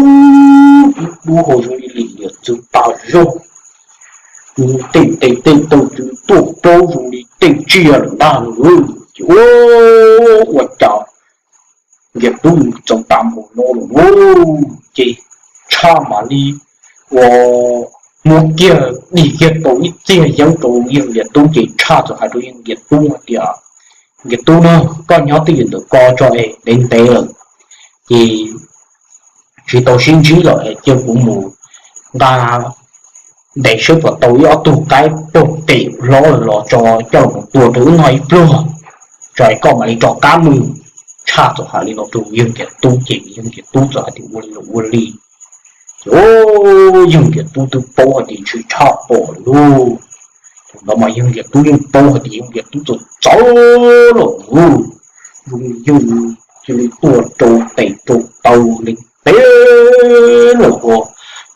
tib dub ho zoo li lim liam txwv tas zog. Tej tes tej taw txwv tuaj plaub zoo li tej tsiaj lawm ntag lauj. Ces ua cas Nkias Tub txaus tas npaum no lawm lauj, ces Tshaj mam li ua muab kiag dig kiag tau ib txiag yeeb rau yawg Nkias Tub ces Tshaj txawm hais rau yawg Nkias Tub hais tias, Nkias Tub na, koj nyob twj ywm ntawm ko tso es ntev ntev lawm ces tsis tau sib ntsib lawm es cia kuv mus nqa ntes saib puas tau ib ob tug qaib pog pem hlob lawm los tso coj los tua rau wb noj ib pluag, tso es koj mam li rov qab mus. Tshaj txawm hais li no rau yawg Nkias Tub ces yawg Nkias Tub txawm hais tias ua li los ua li. Ces yawg Nkias Tub twb paub hais tias ntshe Tshaj pom lawm lauj. Thaum ntawd mas yawg Nkias Tub yeej paub hais tias yawg Nkias Tub txawm txawv lawm lauj, zoo li yawg cia li tuaj rau tes rau taw ntev ntev lawm ho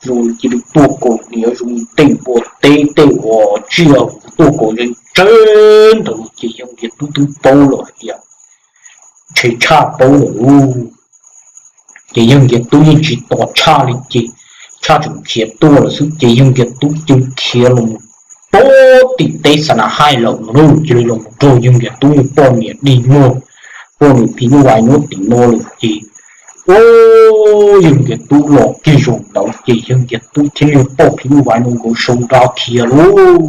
zoo li cia li tuaj kaus hniav zoo li tej npua teb tej uas tsiaj tuaj kaus ze ntsev ntawd ces yawg Nkias Tub twb paub lawm hais tias ntshe Tshaj paub lawm lauj. Ces yawg Nkias Tub yeej tsis tos Tshaj li ces Tshaj tseem khiav tuaj lawm xwb ces yawg Nkias Tub cia li khiav los mus pem tim teb Xa Na Haij lawm no lauj, cia li los mus raug yawg Nkias Tub niag poj niam dig muag, poj niam phim nyuj vais nyob tim no lawm ces ua yawg Nkias Tub los kiag zaum ntawd ces yawg Nkias Tub thiab niag poj phim nyuj vais no nkawd sau nra khiav lauj.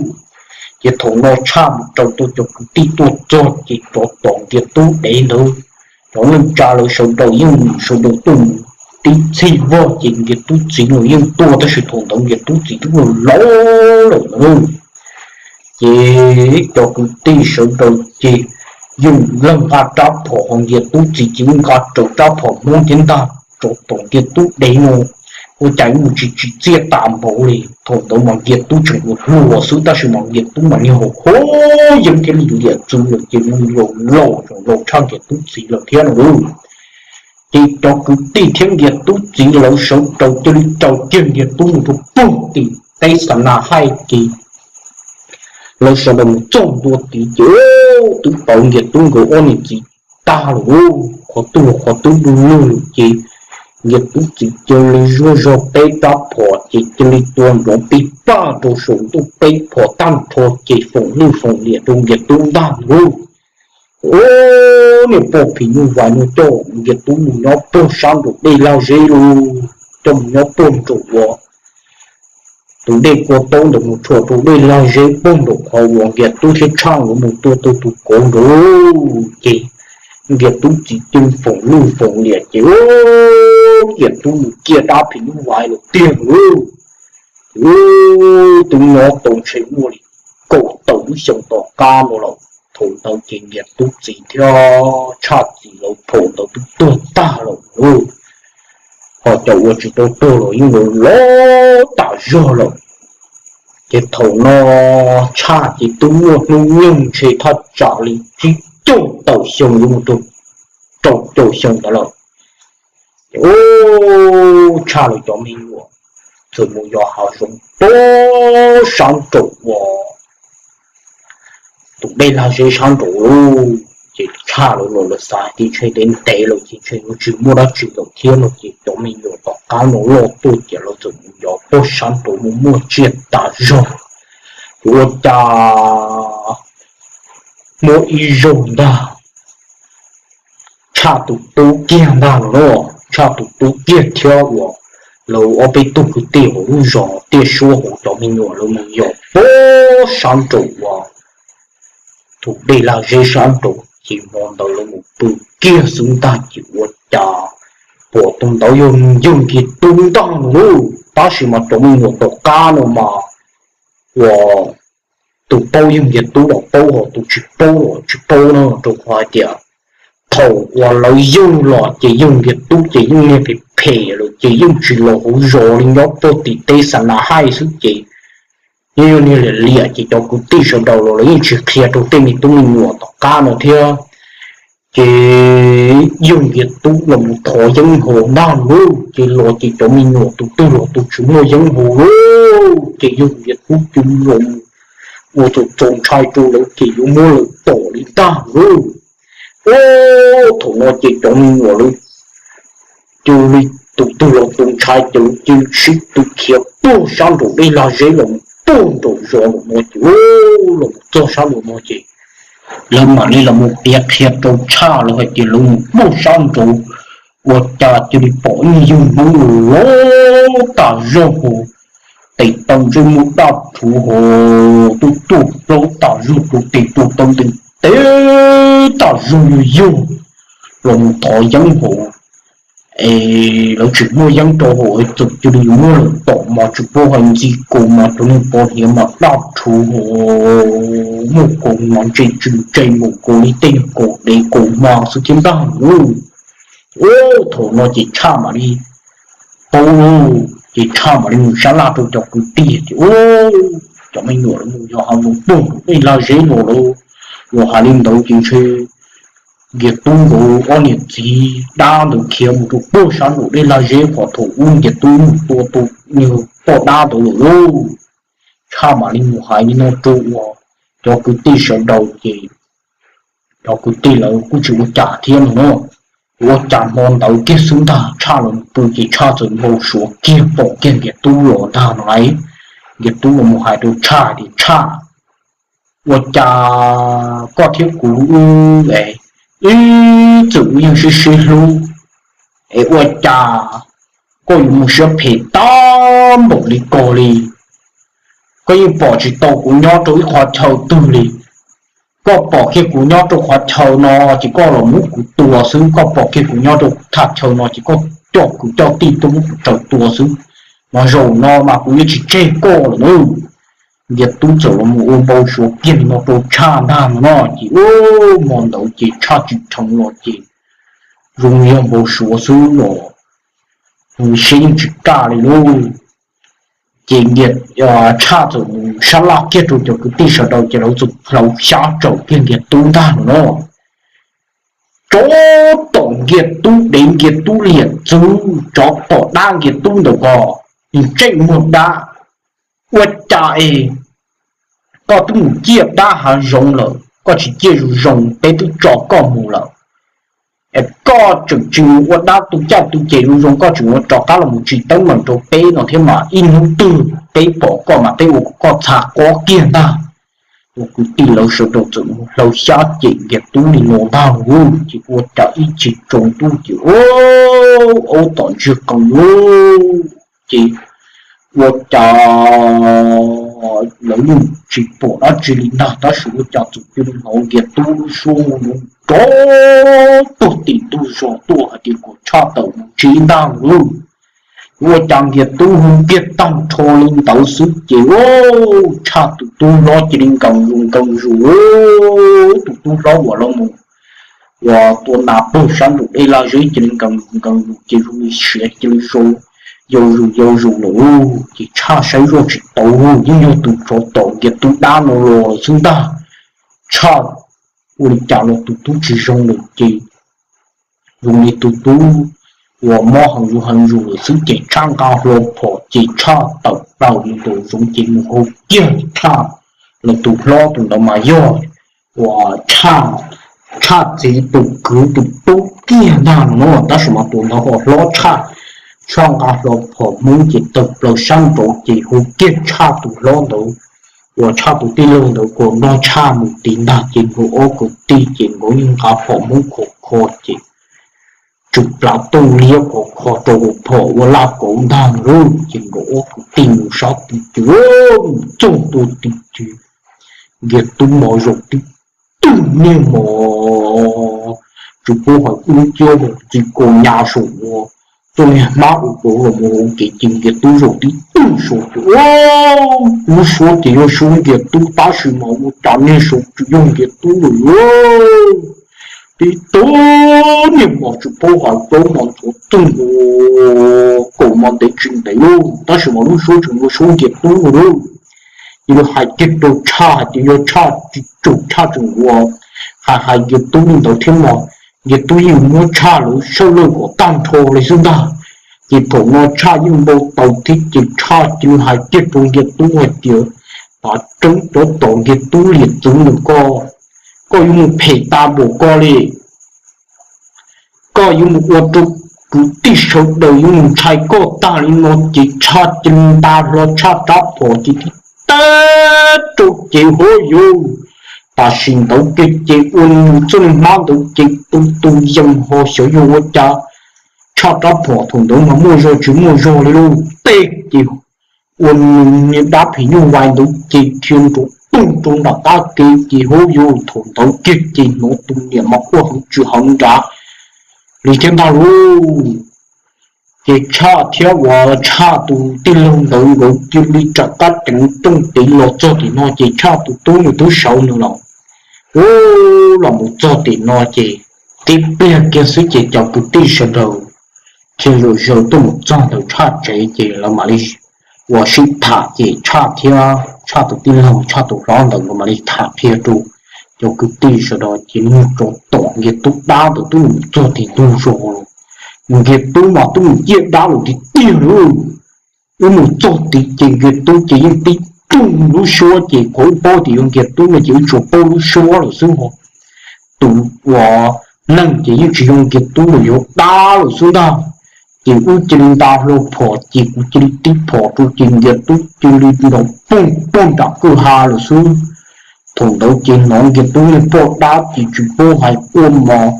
Ces thaum no Tshaj mus raws tau cov kwv tij tuaj txog ces rov tom Nkias Tub dev ntawd, cov neej tsa lawv sawv daws yeej sawv daws tuaj mus tib txhij vog ces Nkias Tub txiv los yeej tuaj tab sis thaum ntawd Nkias Tub txiv twb laus laus lawm na. Ces cov kwv tij sawv daws ces yeej leej nqa rab phom ho Nkias Tub txiv ces yeej nqa raws rab phom Hmoob thiab ntag rov tom Nkias Tub dev no. Ua cas mus tsis tsim txiaj tas npaum li, thaum ntawd mas Nkias Tub tseem hluas hluas xwb tab sis mas Nkias Tub mas niag hau hau yeeb thiab lim liam txwv lawm ces mus laus laus tshaj Nkias Tub txiv lawm thiab no lauj. Ces cov kwv tij thiab Nkias Tub txiv lawv sawv daws cia li raws kiag Nkias Tub mus rau puag tim teb Xa Na Haij ces lawv sawv daws mus txog ntua tid ces twb pom Nkias Tub nkawd ob niam txiv tag lawm, qhov twg los qhov twb du lug lawm ces Nkias Tub txiv cia li zuaj zog peb rab phom ces cia li tua nrov pij paj rau saum ntuj peb phom tag nrho ces foom lwj foom liam rau Nkias Tub ntag lauj. Ub, niag poj phim nyuj vais no coj Nkias Tub mus nyob puag sab nraum dej lag zeb lauj, coj mus nyob puag nraum uas tus dej kua taub ntawd mus rhuav rau dej lag zeb puag nraum qhov uas Nkias Tub thiab Tshaj nkawd mus tua tau tus kauv nraud lauj. Ces Nkias Tub txiv cia li foom lwj foom liam ces Nkias Tub mus ciaj dab phim nyuj vais lawm tiag lauj. Ces twb nyob tau ntshe muaj li kaum tawm lub xyoo tom qab no lawm. Thaum ntawd ces Nkias Tub txiv thiab Tshaj txiv lawv thaum ntawd twb tuag tag lawm lauj, ho cov uas tsis tau tuag los yeej laus laus tas zog lawm. Ces thaum no Tshaj ces twb muaj hnub nyoog ntshe thaj tsam li tsib caug tawm xyoo yuav mus rau rau caum xyoo ntawd lawm. Ces ub, Tshaj lawv cov me nyuam txawm mus yos hav zoov puag sab nraum uas tus dej lag zeb sab nraum lauj. Ces Tshaj lawv los lawv xav tias ntshe ntev ntev lawm ces ntshe yuav tsis muaj dab tsi lawm thiab no ces cov me nyuam tom qab no loj tuaj ces lawv txawm mus yos puag sab nraud mus muaj tsiaj tas zog. Ces ua cas muaj ib zaug ntag, Tshaj tus tub kiag ntag los, Tshaj tus tub kiag thiab uas lawv ob peb tug kwv tij hauv lub zos Tiaj Suab hauv cov me nyuam lawv mus yos puag sab nraum uas tus dej lag zeb sab nraud ces hmo ntawd lawv mus pw kiag xwb ntag ces ua cas pom tus ntawd yog yawg Nkiag Tub ntag no lauj. Tab sis mas cov me nyuam tom qab no mas uas tus paub yawg Nkiag Tub los paub, ho tus tsis paub los tsis paub no, rau qhov hais tias thaum uas lawv yug los ces yawg Nkiag Tub ces yeej niag phem phem lawm ces yeej tsis los hauv zos li, nyob puag tim teb xa na haij xwb ces yeej yog niag liam liam ces cov kwv tij sawv daws los lawv yeej tsis qhia rau tej me tub me nyuam tom qab no thiab. Ces yawg Nkiag Tub los mus thov yeeb haus ntag lauj, ces los ces cov me nyuam tus twg los tus tsis muaj yeeb haus lauj, ces yawg Nkiag Tub cia li los mus ua txaus ntshai rau lawv ces yuav muab lawv tom li ntag lauj. Ub, thaum no ces cov me nyuam lawv cia li tus twg los tus ntshai ces lawv cia li sib tw khiav puag sab nraum dej lag zeb los mus puag nraum zos lawm no ces, los mus txog sab nraum no ces lawv mam li los mus piav qhia rau Tshaj lawv hais tias lawv mus puag sab nraud ua cas cia li pom ib yawg Hmoob loj tas zog hos, tes taw ntsej muag daj rhuv hos, tuaj tuaj plaub tas zog rau tes rau taw ntev ntev tas zog yog yog los mus thov yeeb haus. Es lawv tsis muaj yeeb rau haus es txawm cia li yuav muab lawv tom mas tsis paub hais ntxi kaus mas cov niag pov hniav mas daj rhuv hos, muaj kaus mas ntse tsw ntse mus kaus li tej niag kaus dev kaus hma xwb thiab ntag lauj. Ub, thaum no ces Tshaj mam li paub lauj, ces Tshaj mam li mus sab laj rau cov kwv tij tias, Ub, cov me nyuam lawv mus yos hav zoov puag nraum dej lag zeb no lauj. Yog hais li ntawd ces ntshe Nkiag Tub nkawd ob niam txiv dab ntawd khiav mus rau puag sab nraum dej lag zeb qhov thaum ub Nkiag Tub mus tua tus niag poj dab ntawd lawm lauj. Tshaj mam li mus hais li no rau uas cov kwv tij sawv daws ces cov kwv tij lawv kuj tsis ua cas thiab no na. Ua cas hmo ntawd kiag xwb ntag Tshaj los pw ces Tshaj txawm npau suav kiag pom kiag Nkiag Tub los ntag no lauj. Nkiag Tub los mus hais rau Tshaj tias, Tshaj, ua cas koj thiab kuv wb es ib txwm wb yeej sib sib hlub, es ua cas koj yuav mus siab phem tag npaum li ko li? Koj yeej pom tsis tau kuv nyob rau ib qhov chaw twg li. Koj pom kiag kuv nyob rau qhov chaw no ces koj los muab kuv tua xwb, koj pom kiag kuv nyob rau thaj chaw no ces koj coj kwv coj tij tuaj muab kuv raws tua xwb. Mas zaum no mas kuv yuav tsis tseg koj lawm na. Nkiag Tub txawm los mus ua npau suav kiag li no rau Tshaj ntag no no ces, hmo ntawd ces Tshaj tsis dheev los ces zoo yog npau suav xwb los zoo siab yeej tsis kaj li lauj. Ces Nkiag, Tshaj txawm mus sab laj kiag rau cov kwv tij sawv daws ces lawv txawm hlawv xyab tsaum kiag Nkiag Tub ntag no no. Tsov tom Nkiag Tub dev, Nkiag Tub liam txwv, tsov tom dab Nkiag Tub ntawm ko, ntsej muag dab. Ua cas es koj twb mus ciaj dab hav zoov lawm, koj tsis ciaj zoo zoo peb twb tso koj mus lawm, es koj tseem tsis mus ua dab tu caj tu ces zoo zoo, koj tseem ua rov qab los mus tsim teeb meem rau peb no thiab mas ib hnub twg peb pom koj mas peb ua kom koj txha qob kiag ntag. Ua kwv tij lawv sawv daws txawm mus hlawv xyab cem Nkiag Tub li no ntag lauj, ces ua cas ib chim tsaus ntuj ces aub tom ntsiag qees lauj, ces ua cas lawv yeej tsis pom dab tsi li ntag, tab sis ua cas txawm cia li hnov Nkiag Tub lub suab hu nrov tuag tim ntug zos tuaj hais tias kom Tshaj tawm mus ntsib ntag lauj. Ua cas Nkiag Tub hu kiag tag nrho li ntawd xwb ces Tshaj tus tub hlob cia li nkees zus nkees zus, tus tub hlob uas los mus uas tua nas puag sab nraum dej laj zeb cia li nkees zus nkees zus ces zoo li siav cia li zoo yau zus yau zus lawm. Ces Tshaj saib zoj tsis tau, yeej yog tus tsov tom Nkiag Tub dab no los lawm xwb ntag. Tshaj ua li cas los tus tub tsis zoo lawm ces zoo li tus tub uas mob heev zus heev zus lawm xwb ces Tshaj nqa hlo phom ces Tshaj tawm plaws mus nraum zoov ces mus hu kiag Tshaj, los tus hlob tus ntawd mas yog uas Tshaj txiv tus kwv tus tub kiag ntag no, tab sis mas tus ntawd ho hlob tshaj. Tshaj nqa hlo phom Hmoob ces tawm plaws sab nraud ces hu kiag Tshaj tus hlob ntawd uas Tshaj tus tij laug ntawd kom nrog Tshaj mus tid ntag ces nkawd ob kwv tij ces nkawd yeej nqa phom Hmoob khov kho ces tsw plav tuj liab khov kho rau hauv phom ua laj kauv ntag lauj. Ces nkawd ob kwv tij mus sab tid ces mus txog ntua tid ces Nkiag Tub mos zaum tib tug niag mos tsis paub hais dub nciab mus txi kaus nyas saum ua txoj niag hmab ua rau los mus ua ke ces Nkias Tub zaum tib tug saud ces lub suab ces yog suab Nkias Tub tab sis mas ua cas niag saud tsis yog Nkias Tub lawm. Tib tug niag mos tsis paub hais plaub mos ntxhuav txooj nkaus kaum mos ntev tsis ntev lauj, tab sis mas lub suab tseem yog suab Nkias Tub lauj. Ces lawv hais kiag rau Tshaj hais tias yog Tshaj tsis tsum Tshaj tseem ua hais hais Nkias Tub li ntawd thiab mas Nkias Tub yeej muab Tshaj lawv sawv lawj kom tag nrho li xwb ntag. Ces thaum no Tshaj yeej npau taws thiab ces Tshaj cia li hais kiag rau Nkias Tub hais tias, Tav tseeb cov tom Nkias Tub liam txwv ntawm koj, koj yuav mus phem tas npaum ko li. Koj yuav mus ua rau kwv tij sawv daws yuav mus ntshai koj tag li no. Ces Tshaj cia li nta hlo Tshaj rab phom ces tib teg rau ces hov yus, tam sim ntawd kiag ces ua nws txoj niag hmab ntawd ces tu tu yees ho xyov yog ua cas Tshaj rab phom thaum ntawd mas muaj zog tsis muaj zog li lauj, teg ces ua nws niag dab phim nyuj vais ntawd ces dhia nrov toog rau nram qab kev ces hov yus, thaum ntawd kiag ces hnov tus niam mas quaj heev tsis heev nrad li thiab ntag lauj. Ces Tshaj thiab uas Tshaj tus tij laug ntawd nkawd cia li rov qab ceev rooj tid los txog tim no ces Tshaj tus tub nws twb sawv nws los, ub, los mus txog tim no ces tib pliag kiag xwb ces cov kwv tij sawv daws thiaj zom zaws tuaj mus txog ntawm Tshaj tsev ces lawv mam li ua sib tham ces Tshaj thiab Tshaj tus tij laug Tshaj tus hlob ntawd nkawd mam li tham qhia rau cov kwv tij sawv daws ces nug rau tom Nkias Tub dab ntawd twb mus txog tim ntug zos los, Nkias Tub mas twb mus ciaj dab lawm tiag tiag lauj. Wb mus txog tid ces Nkias Tub ces yeej tib tug lub suab ces qhov wb paub tias yog Nkias Tub no ces wb tsuas paub lub suab lawm xwb ho. Tus uas neeg ces yeej tsis yog Nkias Tub lawm, yog dab lawm xwb ntag. Ces wb cia li nta hlo phom ces kuv cia li tib phom rau ces Nkias Tub cia li nrov poog poog nram kwj ha lawm xwb. Thaum ntawd ces hnov Nkias Tub niag poj dab ces tsis paub hais quaj mos,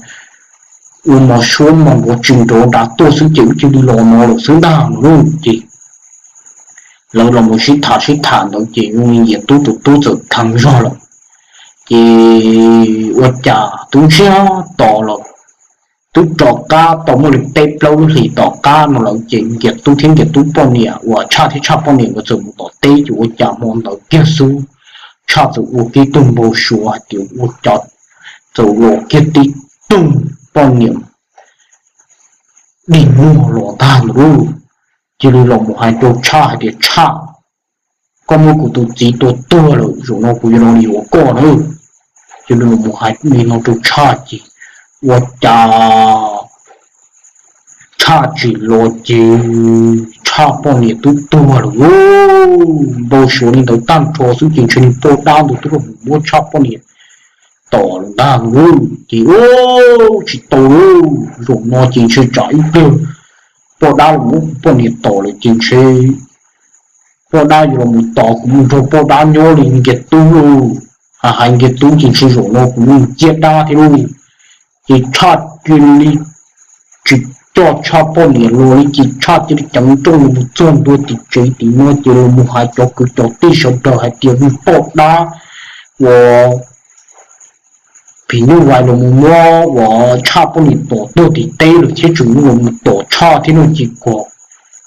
ua mos suab mos nrov tsis nrov nrad tuaj xwb ces wb cia li los no lawm xwb ntag no lauj. Ces lawv los mus sib tham sib tham ntawd ces Nkias Tub tus tub txawm dheev zog lawm. Ces ua cas twb ntsiag to lawm, twb rov qab tau muaj li peb plaub lub hlis tom qab no lawm ces Nkias Tub thiab Nkias Tub poj niam uas Tshaj thiab Tshaj poj niam nkawd txawm mus tom teb ces ua cas hmo ntawd kiag xwb Tshaj txawm ua kiag tug npau suav hais tias ua cas txawm los kiag tib tug poj niam dig muag los ntag ntawd lauj. Cia li los mus hais rau Tshaj hais tias Tshaj, koj muab kuv tus txiv tua tuag lawm, zaum no kuv yuav los yuav koj na. Cia li los mus hais li no rau Tshaj ces ua cas Tshaj tsim los ces Tshaj poj niam twb tuag lawm lauj. Npau suav li ntawd tag nrho xwb ces ntshe niag poj dab ntawd twb los muab Tshaj poj niam tom lawm ntag lauj. Ces ua tsis tau lauj, zaum no ces ntshe tsam ib pliag poj dab los muab kuv poj niam tom lawm ces ntshe poj dab yuav los mus tom kuv mus nrog poj dab nyob li Nkias Tub lauj. Hais hais Nkias Tub ces ntshe zaum no kuv yuav mus ciaj dab thiab lauj. Ces Tshaj cia li tsis coj Tshaj poj niam los li ces Tshaj cia li ceev nrooj los mus txog ntua tim tsev tim no ces los mus hais cov kwv cov tij sawv daws hais tias niag poj dab uas phim nyuj vais los mus muab uas Tshaj poj niam tom tuag tim teb lawm thiab tseem los mus tom Tshaj thiab no ces kom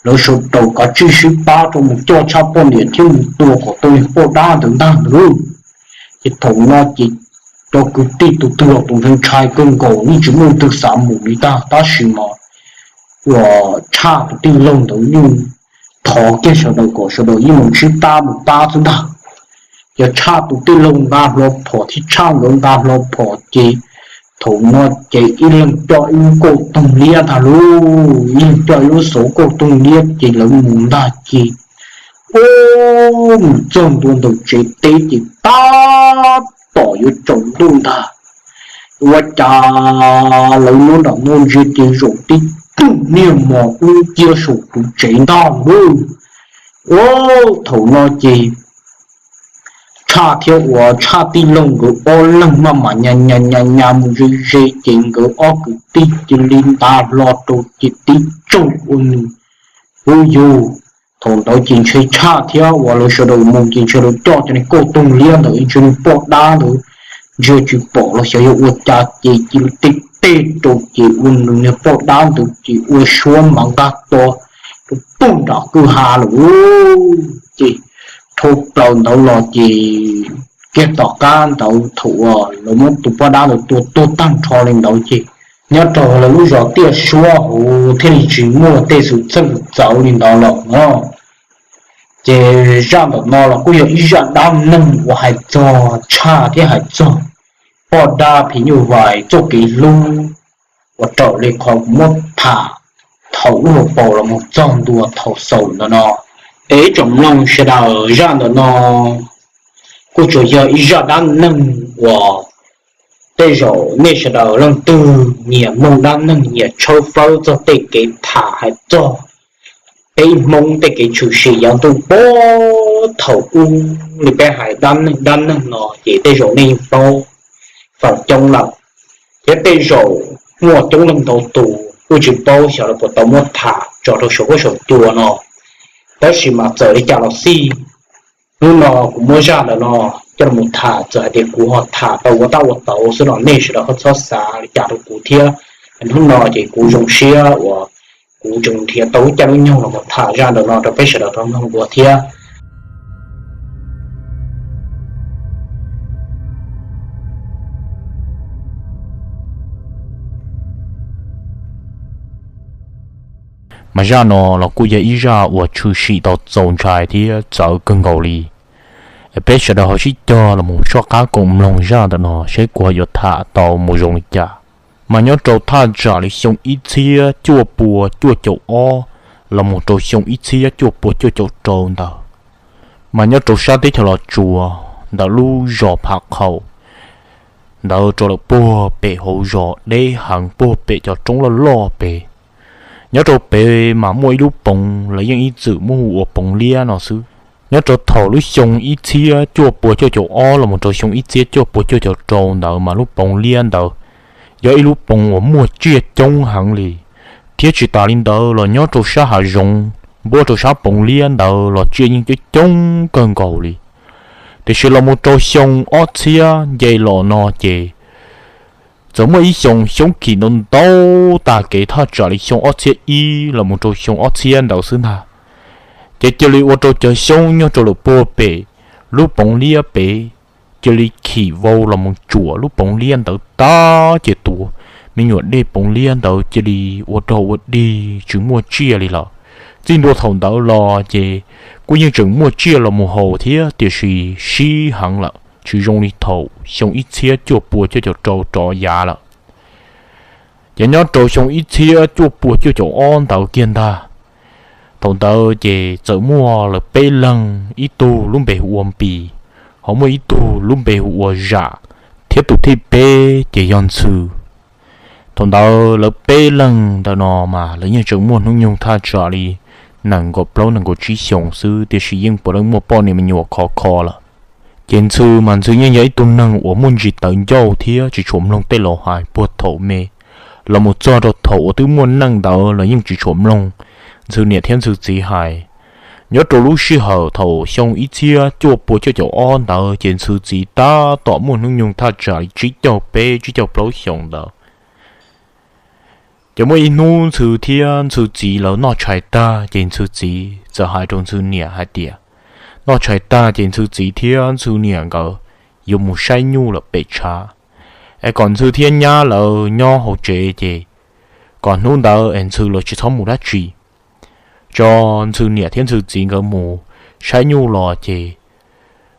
lawv sawv daws kav tsij sib pab rau mus coj Tshaj poj niam thiab mus tua kom tau niag poj dab ntawd ntag ntag lauj. Ces thaum no ces cov kwv tij tus twg los tus ntshai ntshai kawg nkaus, yeej tsis muaj leej twg xav mus li ntag, tab sis mas uas Tshaj tus tij laug ntawd yeej thov kiag sawv daws kom sawv daws yeej mus sib pab mus pab xwb ntag. Ces Tshaj tus tij laug nqa hlo phom thiab Tshaj nkawd nqa hlo phom ces thaum no ces ib leeg coj ib lub kauj toog liab ntag lauj, ib leeg coj ib lub xauv kauj toog liab ces lawv mus ntag ces ua mus txog ntua ntawm tsev teb ces tab tom yuav tsaus ntuj ntag, ua cas lawv nyob nram no ntsia ces zaum tib tug niag mos dub nciab saum tus tsev ntag lauj. Ua thaum no ces Tshaj thiab uas Tshaj tij laug nkawd ob leeg maj mam nyas nyas nyas nyas mus ze ze ces nkawd ob kwv tij cia li nta hlo rau ces tib tsaug ua nws, ub yug. Thaum ntawd ces ntshe Tshaj thiab uas lawv sawv daws mus ces ntshe lawv coj cov niag kauj toog liab ntawd ntshe niag poj dab ntawd ntsia tsis pom los xyov yog ua cas ces cia li tib tej rau ces ua nws niag poj dab ntawd ces ua suab mas nqaj to rau pug nram kwj ha lawm. Ces dhau plaws ntawd los ces kiag tom qab ntawd thaum uas lawv muab tus poj dab ntawd tua tuag tag nrho li ntawd ces nyob rau lawv lub zos Tiaj Suab hauv thiaj li tsis muaj tej xwm txheej txawv li ntawd lawm no. Ces zaj ntawm no los kuj yog ib zaj dab neeg uas hais txog tshaj thiab hais txog poj dab phim nyuj vais txoj kev hlub uas raws li qhov kuv muab tham thaum lub hauv paus los mus txog ntua thaum xaus ntawm no. Es ib tsoom mloog sawv daws, zaj ntawm no kuj tsuas yog ib zaj dab neeg uas tej zaum nej sawv daws leej twg nyiam mloog dab neeg nyiam tshawb fawb txog tej kev tham hais txog peb Hmoob tej kev tshwm sim yav ntuj puag thaum ub li peb hais dab neeg dab neeg no ces tej zaum nej yeej paub feem coob lawm, thiab tej zaum muaj coob leej ntau tus kuj tsis paub xyov lawv puas tau muab tham tso rau saum huab saum cua no. Tab sis mas txawm li cas los xij, hnub no kuv muab zaj ntawm no coj los tham, txawm hais tias kuv ho tham tau ua tab ua tauv xwb los nej sawv daws ho txhob xav li cas rau kuv thiab. Hnub no ces kuv zoo siab uas kuv tseem nrhiav tau lub caij lub nyoog los tham zaj ntawm no rau peb sawv daws tau mloog dua thiab. Mas zaj no los kuj yog ib zaj uas tshwm sim tau txaus ntshai thiab txawv kawg nkaus li. Peb sawv daws ho sib cog los mus soj qab koom mloog zaj ntawm no seb kuv ho yuav tham tau mus zoo li cas. Mas nyob rau thaj tsam li xyoo ib txhiab cuaj pua cuaj caum ob los mus rau xyoo ib txhiab cuaj pua cuaj caum rau ntawd, mas nyob rau sab teb chaws Los Tsuas ntawm lub zos Pham Qhaum ntawd rau lawm puag pem hauv zos deb heev puag pem cov roob loj loj pem. Nyob rau pem mas muaj ib lub poov lawv yeej ib txwm muab hu ua Poov Liab no xwb. Nyob rau thaum lub xyoo ib txhiab cuaj pua cuaj caum ob los mus rau xyoo ib txhiab cuaj pua cuaj caum rau ntawd mas lub Poov Liab ntawd yog ib lub poov uas muaj tsiaj coob heev li, thiab tsis tas li ntawd los nyob rau sab hav zoov npuab rau sab Poov Liab ntawd los tsiaj yeej coob coob kawg nkaus li. Tiam sis los mus rau xyoo ob txhiab nce los no ces txawm muaj ib xyoo xyoob khim ntau ntau tag kev thaj tsam li xyoo ob txhiab ib los mus rau xyoo ob txhiab ntawd xwb ntag, ces cia li ua rau cov xyoob nyob rau lawm puag pem lub Poov Liab pem cia li khim vau los mus tsuam lub Poov Liab ntawd tag ces tus me nyuam dej Poov Liab ntawd cia li ua rog ua dig tsis muaj tsiaj li lawm. Txij ntua thaum ntawd los ces kuj yeej tseem muaj tsiaj los mus haus thiab tiam sis sib heev lawm tsis zoo li thaum xyoo ib txhiab cuaj pua cuaj caum rau rov yav lawm. Ces nyob rau xyoo ib txhiab cuaj pua cuaj caum ob ntawd kiag ntag, thaum ntawd ces txawm muaj lawv peb leeg, ib tug lub npe hu ua Npis, ho muaj ib tug lub npe hu ua Zam, thiab tus thib peb ces yog Ntxhw. Thaum ntawd lawv peb leeg ntawm no mas lawv yeej tseem muaj hnub nyoog thaj tsam li nees nkaum plaub nees nkaum tsib xyoos xwb tiam sis yeej puav leej muaj poj niam me nyuam khov kho lawm. Ces Ntxhw mas Ntxhw yeej yog ib tug neeg uas muaj ntsis tawv ncauj thiab tsis tshua mloog tej laus hais puag thaum me los mus txog rau thaum uas twb muaj neej ntawd los yeej tsis tshua mloog Ntxhw niam thiab Ntxhw txiv hais. Nyob rau lub sij hawm thaum xyoo ib txhiab cuaj pua cuaj caum ob ntawd ces Ntxhw txiv tab tom muaj hnub nyoog thaj tsam li tsib caug peb tsib caug plaub xyoos ntawd. Ces muaj ib hnub Ntxhw thiab Ntxhw txiv lawv noj tshais tag ces Ntxhw txiv txawm hais rau Ntxhw niam hais tias, noj tshais tag ces Ntxhw txiv thiab Ntxhw niam nkawd yuav mus saib nyuj lawm pem tshav, es kom Ntxhw thiab nyab lawv nyob hauv tsev ces kom hnub ntawd es Ntxhw lawv tsis txhob mus dab tsi, tso Ntxhw niam thiab Ntxhw txiv nkawd mus saib nyuj los ces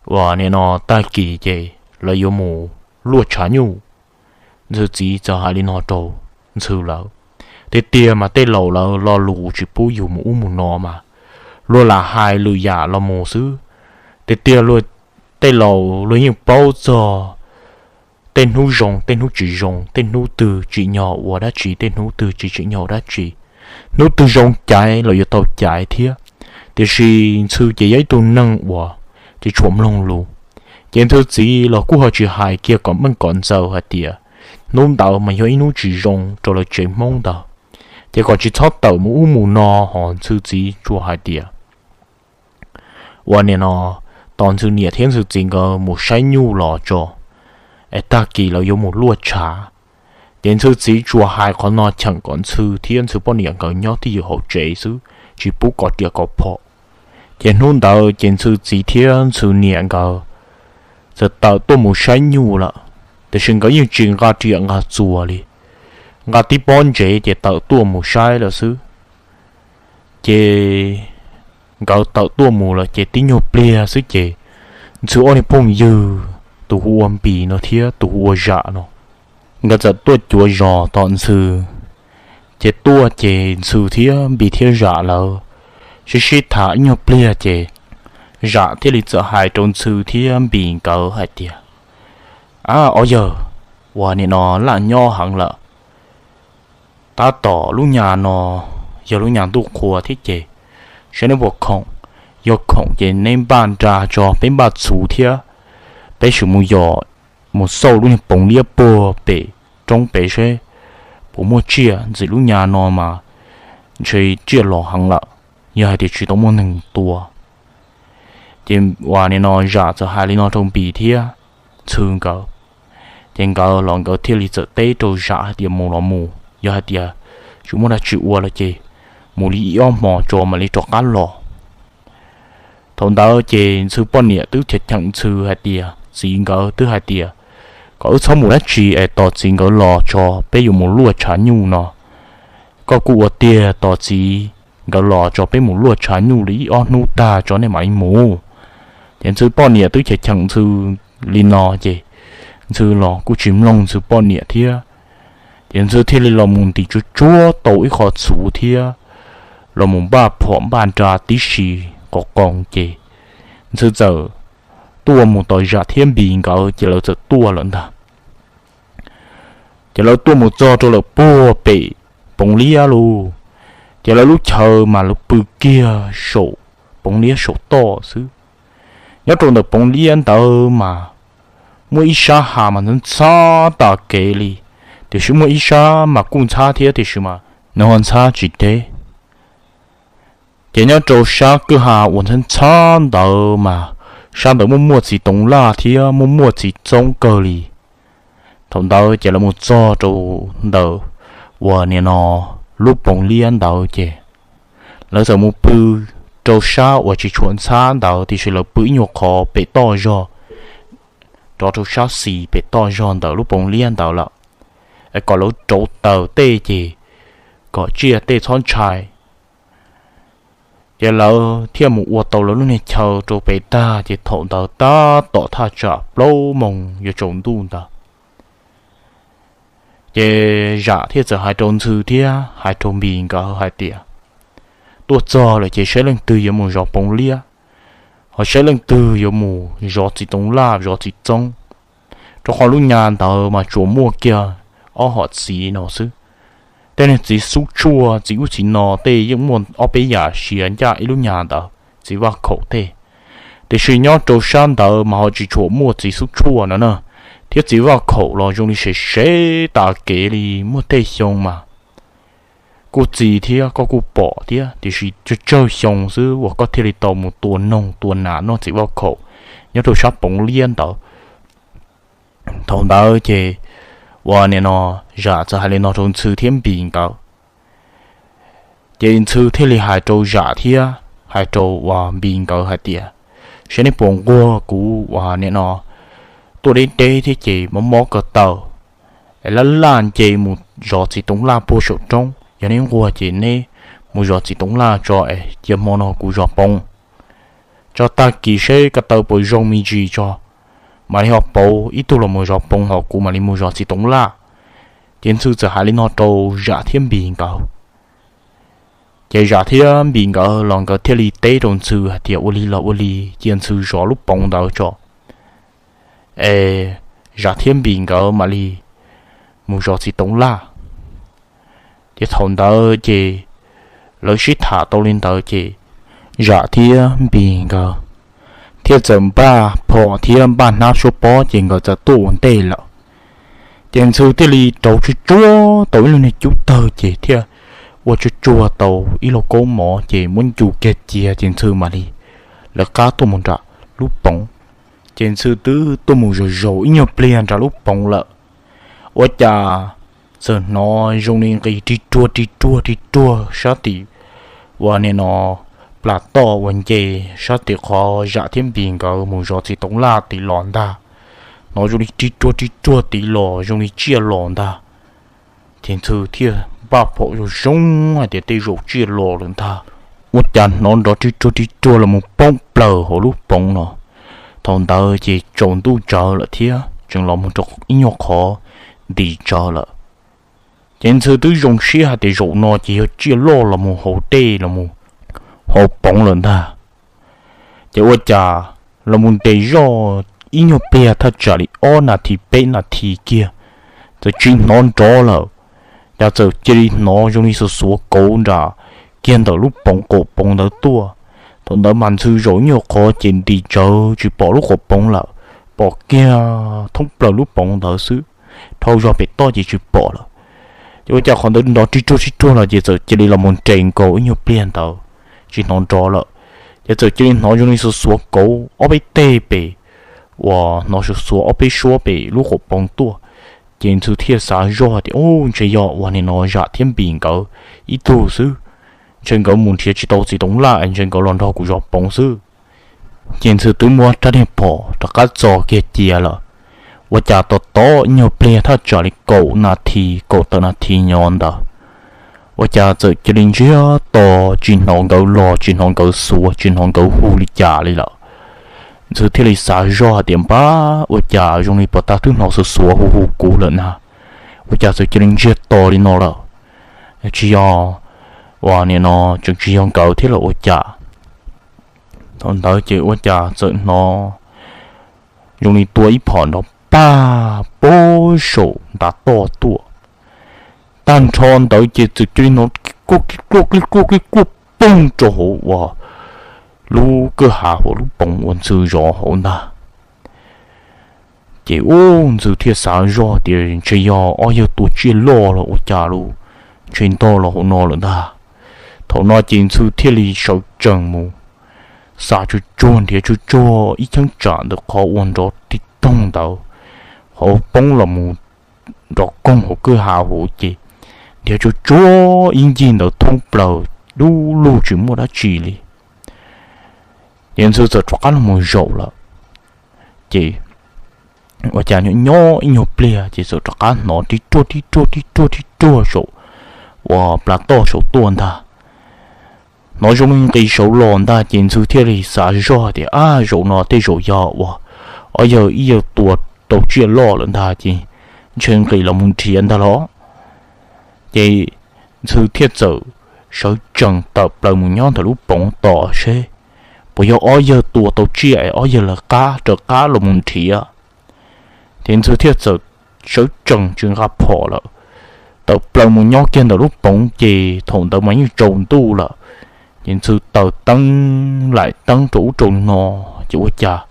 uas nim no tag kis ces lawv yuav mus luaj tshav nyuj. Ntxhw txiv txawm hais li no rau Ntxhw lawv. Tiag tiag mas tej laus lawv lo lus tsis pub yus mus ub mus no mas, luag lam hais lwm yam los mus xwb. Tiag tiag luag, tej laus luag yeej paub txog tej hnub zoo tej hnub tsis zoo, tej hnub twg tsim nyog ua dab tsi tej hnub twg tsis tsim nyog ua dab tsi, hnub twg zoo caiv los yuav tau caiv thiab. Tiam sis Ntxhw ces yog ib tug neeg uas tsis tshua mloog lus, ces Ntxhw txiv los kuj ho tsis hais kiag kom meej kom ntxaws hais tias hnub ntawd mas yog ib hnub tsis zoo rau lawv tsev Hmoob ntawd, ces kom tsis txhob tawm mus ub mus no. Ho Ntxhw txiv tsuas hais tias uas nim no tos Ntxhw niam thiab Ntxhw txiv nkawd mus saib nyuj los tso, es tag kis lawv yuav mus luaj tshav. Ces Ntxhw txiv tsuas hais qhov no cheem kom Ntxhw thiab Ntxhw poj niam nkawd nyob twj ywm hauv tsev xwb, tsis pub kov riam kov phom. Ces hnub ntawd ces Ntxhw txiv thiab Ntxhw niam nkawd txawm tawm tuaj mus saib nyuj lawm, tiam sis nkawd yeej tsis nqa riam nqa txuas li, nqa tib pob ntsev ces tawm tuaj mus saib lawm xwb. Ces nkawd tawm tuaj mus lawm ces tib nyuag pliag xwb ces Ntxhw ob niag phooj ywg, tus hu ua Npis no thiab tus hu ua Zam no, nkawd txawm tuaj cuav zos tom Ntxhw. Ces tuaj ces Ntxhw thiab Npis thiab Zam lawv sib sib tham ib nyuag pliag ces Zam thiaj li txawm hais rau Ntxhw thiab Npis nkawd hais tias, A, ob yawg, uas nim no laj nyob heev lawm, tab tom lub nyas no yog lub nyas ntuj qhua thiab ces saib neb puas khoom, yog khoom ces neb npaj nra tso peb npaj txhuv thiab peb sim mus yos, mus xauj lub niag poov liab puag pem roob pem seb puas muaj tsiaj. Ntxim lub nyas no mas ntshe tsiaj los heev lawm, yog hais tias tsis tau muaj neeg tua. Ces uas nim no Zam txawm hais li no rau Npis thiab Ntxhw nkawd, ces nkawd los nkawd thiaj li txawm teb rau Zam hais tias mus los mus, yog hais tias tsis muaj dab tsi ua lawm ces mus li ib ob hmos tso mam li rov qab los. Thaum ntawd ces Ntxhw poj niam twb cheem cheem Ntxhw hais tias, txiv nkawd twb hais tias, kom wb txhob mus dab tsi es tos txiv nkawd los tso peb yuav mus luaj tshav nyuj no. Koj kuj ua tiag, tos txiv nkawd los tso peb mus luaj tshav nyuj li ib ob hnub tag tso nej mam li mus. Ces Ntxhw poj niam twb cheem cheem Ntxhw li no ces Ntxhw los kuj tsis mloog Ntxhw poj niam thiab. Ces Ntxhw thiaj li los mus ntim tsuag tsuag tau ib qho txhuv thiab los mus npaj phom npaj nra tib si qos qoos ces Ntxhw txawm tuaj mus tos Zam thiab Npis nkawd ces lawv txawm tuaj lawm ntag. Ces lawv tuaj mus txog rau lawm puag pem poov liab lug, ces lawv lub chaw mas lawv pw kiag saum poov liab saum toj xwb. Nyob rau ntawm poov liab ntawd mas muaj ib sab hav mas ntxhab ntxhab tas kev li, tiam sis muaj ib sab mas kuj ntxhab thiab tiam sis mas nws ho ntxhab tsis deb. Ces nyob rau sab kwj ha uas ntxhab ntxhab ntawd mas sab ntawd muaj muaj txiv toov laj thiab muaj muaj txiv txoob kawg li. Thaum ntawd ces lawv mus txog rau ntawm uas nim no lub poov liab ntawd ces lawv txawm mus pw rau sab uas tsis tshua ntxhab ntawd tiam sis lawv pw ib nyuag qhov pem toj zog, rov rau sab xis pem toj zog ntawm lub poov liab ntawd lawm, es kom lawv rauv taws tej ces kom tsiaj tej txhob ntshai. Ces lawv thiaj mus ua tau lawv lub niag chaw rau pem tag ces thaum ntawd tab tom thaj tsam plaub moos yuav tsaus ntuj ntawd. Ces Zam thiaj txawm hais rau Ntxhw thiab hais rau Npis nkawd hais tias, tuaj txog lawm ces saib leej twg yuav mus zov poov liab, ho saib leej twg yuav mus zov txiv toov laj zov txiv txoob, rau qhov lub nyas ntawd mas tsuas muaj kiag ob hom txiv no xwb. Tej niag txiv xub tshuaj txiv ub txiv no tej yeej muaj ob peb yam sia ncaj ib lub nyas ntawd, txiv vaj khaum tej. Tiam sis nyob rau sab ntawd mas ho tsis tshua muaj txiv xub tshuaj no na, thiab txiv vaj khaum los zoo li sev sev tas kev li, muaj tej xyoo mas kuj txi thiab koj kuj pom thiab, tiam sis tsawg tsawg xyoo xwb uas koj thiaj li tau mus tua noog tua nas noj txiv vaj khaum nyob rau sab poov liab ntawd. Thaum ntawd ces uas nim no Zam txawm hais li no rau Ntxhw thiab Npis nkawd. Ces Ntxhw thiaj li hais rau Zam thiab hais rau uas Npis nkawd hais tias, saib neb puas nquag kuv uas nim no tuaj deb deb thiab ces mob mob ko taw, es laj laj nce mus zov txiv toov laj puag saum roob. Yog neb nquag ces neb mus zov txiv toov laj tso es cia hmo no kuv zov poov tso, tag kis seb ko taw puas zoo me ntsis tso, mam li ho pauv ib tug los mus zov poov ho kuv mam li mus zov txiv toov laj. Ces Ntxhw txawm hais li no rau Zam thiab Npis nkawd. Ces Zam thiab Npis nkawd los nkawd thiaj li teb rau Ntxhw hais tias ua li los ua li, cia Ntxhw zov lub poov ntawd tso, es Zam thiab Npis nkawd mam li mus zov txiv toov laj. Ces thaum ntawd ces lawv sib tham tau li ntawd ces Zam thiab Npis nkawd thiaj txawm npaj phom thiab npaj hnab suab pob ces nkawd txawm tuaj ua ntej lawm. Ces Ntxhw thiaj li rauv tsuag tsuag tau ib lub niag cub tawg ces thiaj ua tsuag tsuag tau ib lauj kaub mov ces muab ncu kiag cia ces Ntxhw mam li lawv qab tuaj mus nram lub poov. Ces Ntxhw twb tuaj mus zaum zaum ib nyuag pliag nram lub poov lawm, ua cas Txawm hnov zoo li nqis rig ruag rig ruag rig ruag sab tim uas nim no plas toj uas nce sab tim qhov Zam thiab Npis nkawd mus zov txiv toov laj tid los ntag. Hnov zoo li rig ruag rig ruag tid los zoo li tsiaj los ntag. Ces Ntxhw thiaj npaj phom zoo zoo hais tias tej zaum tsiaj los lawm ntag. Ua cas hnov nrov rig ruag rig ruag los mus poob plaws hauv lub poov no. Thaum ntawd ces tsaus ntuj tsawv lawm thiab tseem los mus rau ib nyuag qhov nti tsawv lawm. Ces Ntxhw twb zoo siab hais tias zaum no ces yog tsiaj loj los mus hauv dej los mus hauv poov lawm ntag. Ces ua cas los mus nres zoj ib nyuag pliag thaj tsam li ob nas this peb nas this kiag, txawm tsis hnov nrov lawm. Cas txawm cia li hnov zoo li xuav xuav kauv nram kiag ntawm lub poov, qaum poov ntawd tuaj. Thaum ntawd mas Ntxhw zaum ib nyuag qhov ces nti tsawv tsis pom lub qaum poov lawm, pom kiag thoob plaws lub poov ntawd xwb, dhau zog pem toj ces tsis pom lawm. Ces ua cas qhov ntawd nrov rig ruag rig ruag los ces txawm cia li los mus nres nkaus ib nyuag pliag ntawd, tsis hnov nrov lawm. Ces txawm cia li hnov zoo li xuav xuav kauv ob peb teg pem uas hnov xuav xuav ob peb suab pem lub qaum poov tuaj. Ces Ntxhw thiaj xav zoj tias, Ub, ntshe yog uas nim no Zam thiab Npis nkawd ib tug xwb, ntshe nkawd mus nrhiav tsis tau txiv toov laj es ntshe nkawd los nrog kuv zov poov xwb. Ces Ntxhw twb muab rab niag phom rov qab txo kiag cia lawm. Ua cas tos tos ib nyuag pliag thaj tsam li kaum nas this kaum tawm nas this nyob ntawd, ua cas txawm cia li ntsiag to, tsis hnov nkawd los, tsis hnov nkawd xuav, tsis hnov nkawd hu li cas li lawm. Ntxhw thiaj li xav zoj hais tias, Npab, ua cas zoo li puag ta twb hnov xuav xuav hu hu kuv lawm na, ua cas txawm cia li ntsiag to li no lawm? Tsis yog uas nim no tseem tsis yog nkawd thiab los ua cas? Thaum ntawd ces ua cas txawm hnov zoo li tua ib phom nrov pag puag saum ntav toj tuaj. Tag nrho ntawd ces txawm cia li hnov kij kuaj kij kuaj kij kuaj kij kuaj poog rau hauv uas lub kwj ha hauv lub poov uas Ntxhw zov hauv ntag. Ces ub, Ntxhw thiaj xav zoj tias ntshe yog ob yawg tua tsiaj loj los ua cas los ntshe ntog los hauv no lawm ntag. Thaum no ces Ntxhw thiaj li sawv tsees mus xa tsuag tsuag, nrhiav tsuag tsuag ib cheeb tsam ntawm qhov uas nrov tig toog ntawd, qhov poob los mus nrov koog hauv kwj ha hauv ces nrhiav tsuag tsuag ib ncig ntawd thoob plaws dub lug tsis muaj dab tsi li. Ces Ntxhw txawm rov qab los mus zaum lawm. Ces ua cas nyob nyob ib nyuag pliag ces txawm rov qab hnov rig ruag rig ruag rig ruag rig ruag saum uas plas toj saum tuaj ntag. Hnov zoo li nqis saud los ntag ces Ntxhw thiaj li xav zoj tias, Ab, zaum no tej zaum yog uas ob yawg ib yawg tua tau tsiaj loj lawm ntag ces ntshe nqis los mus nrhiav ntag los. Ces Ntxhw thiaj txawm sawv tsees tawm plaws mus nyob ntawm lub poov tos seb puas yog ob yawg tua tau tsiaj es ob yawg lawv qab raws qab los mus nrhiav. Ces Ntxhw thiaj txawm sawv tsees tsis nqa phom lawm, tawm plaws mus nyob kiag ntawm lub poov ces thaum ntawd mas yeej tsaus ntuj lawm. Ces Ntxhw taws teeb laim teeb rau ub rau no, ces ua cas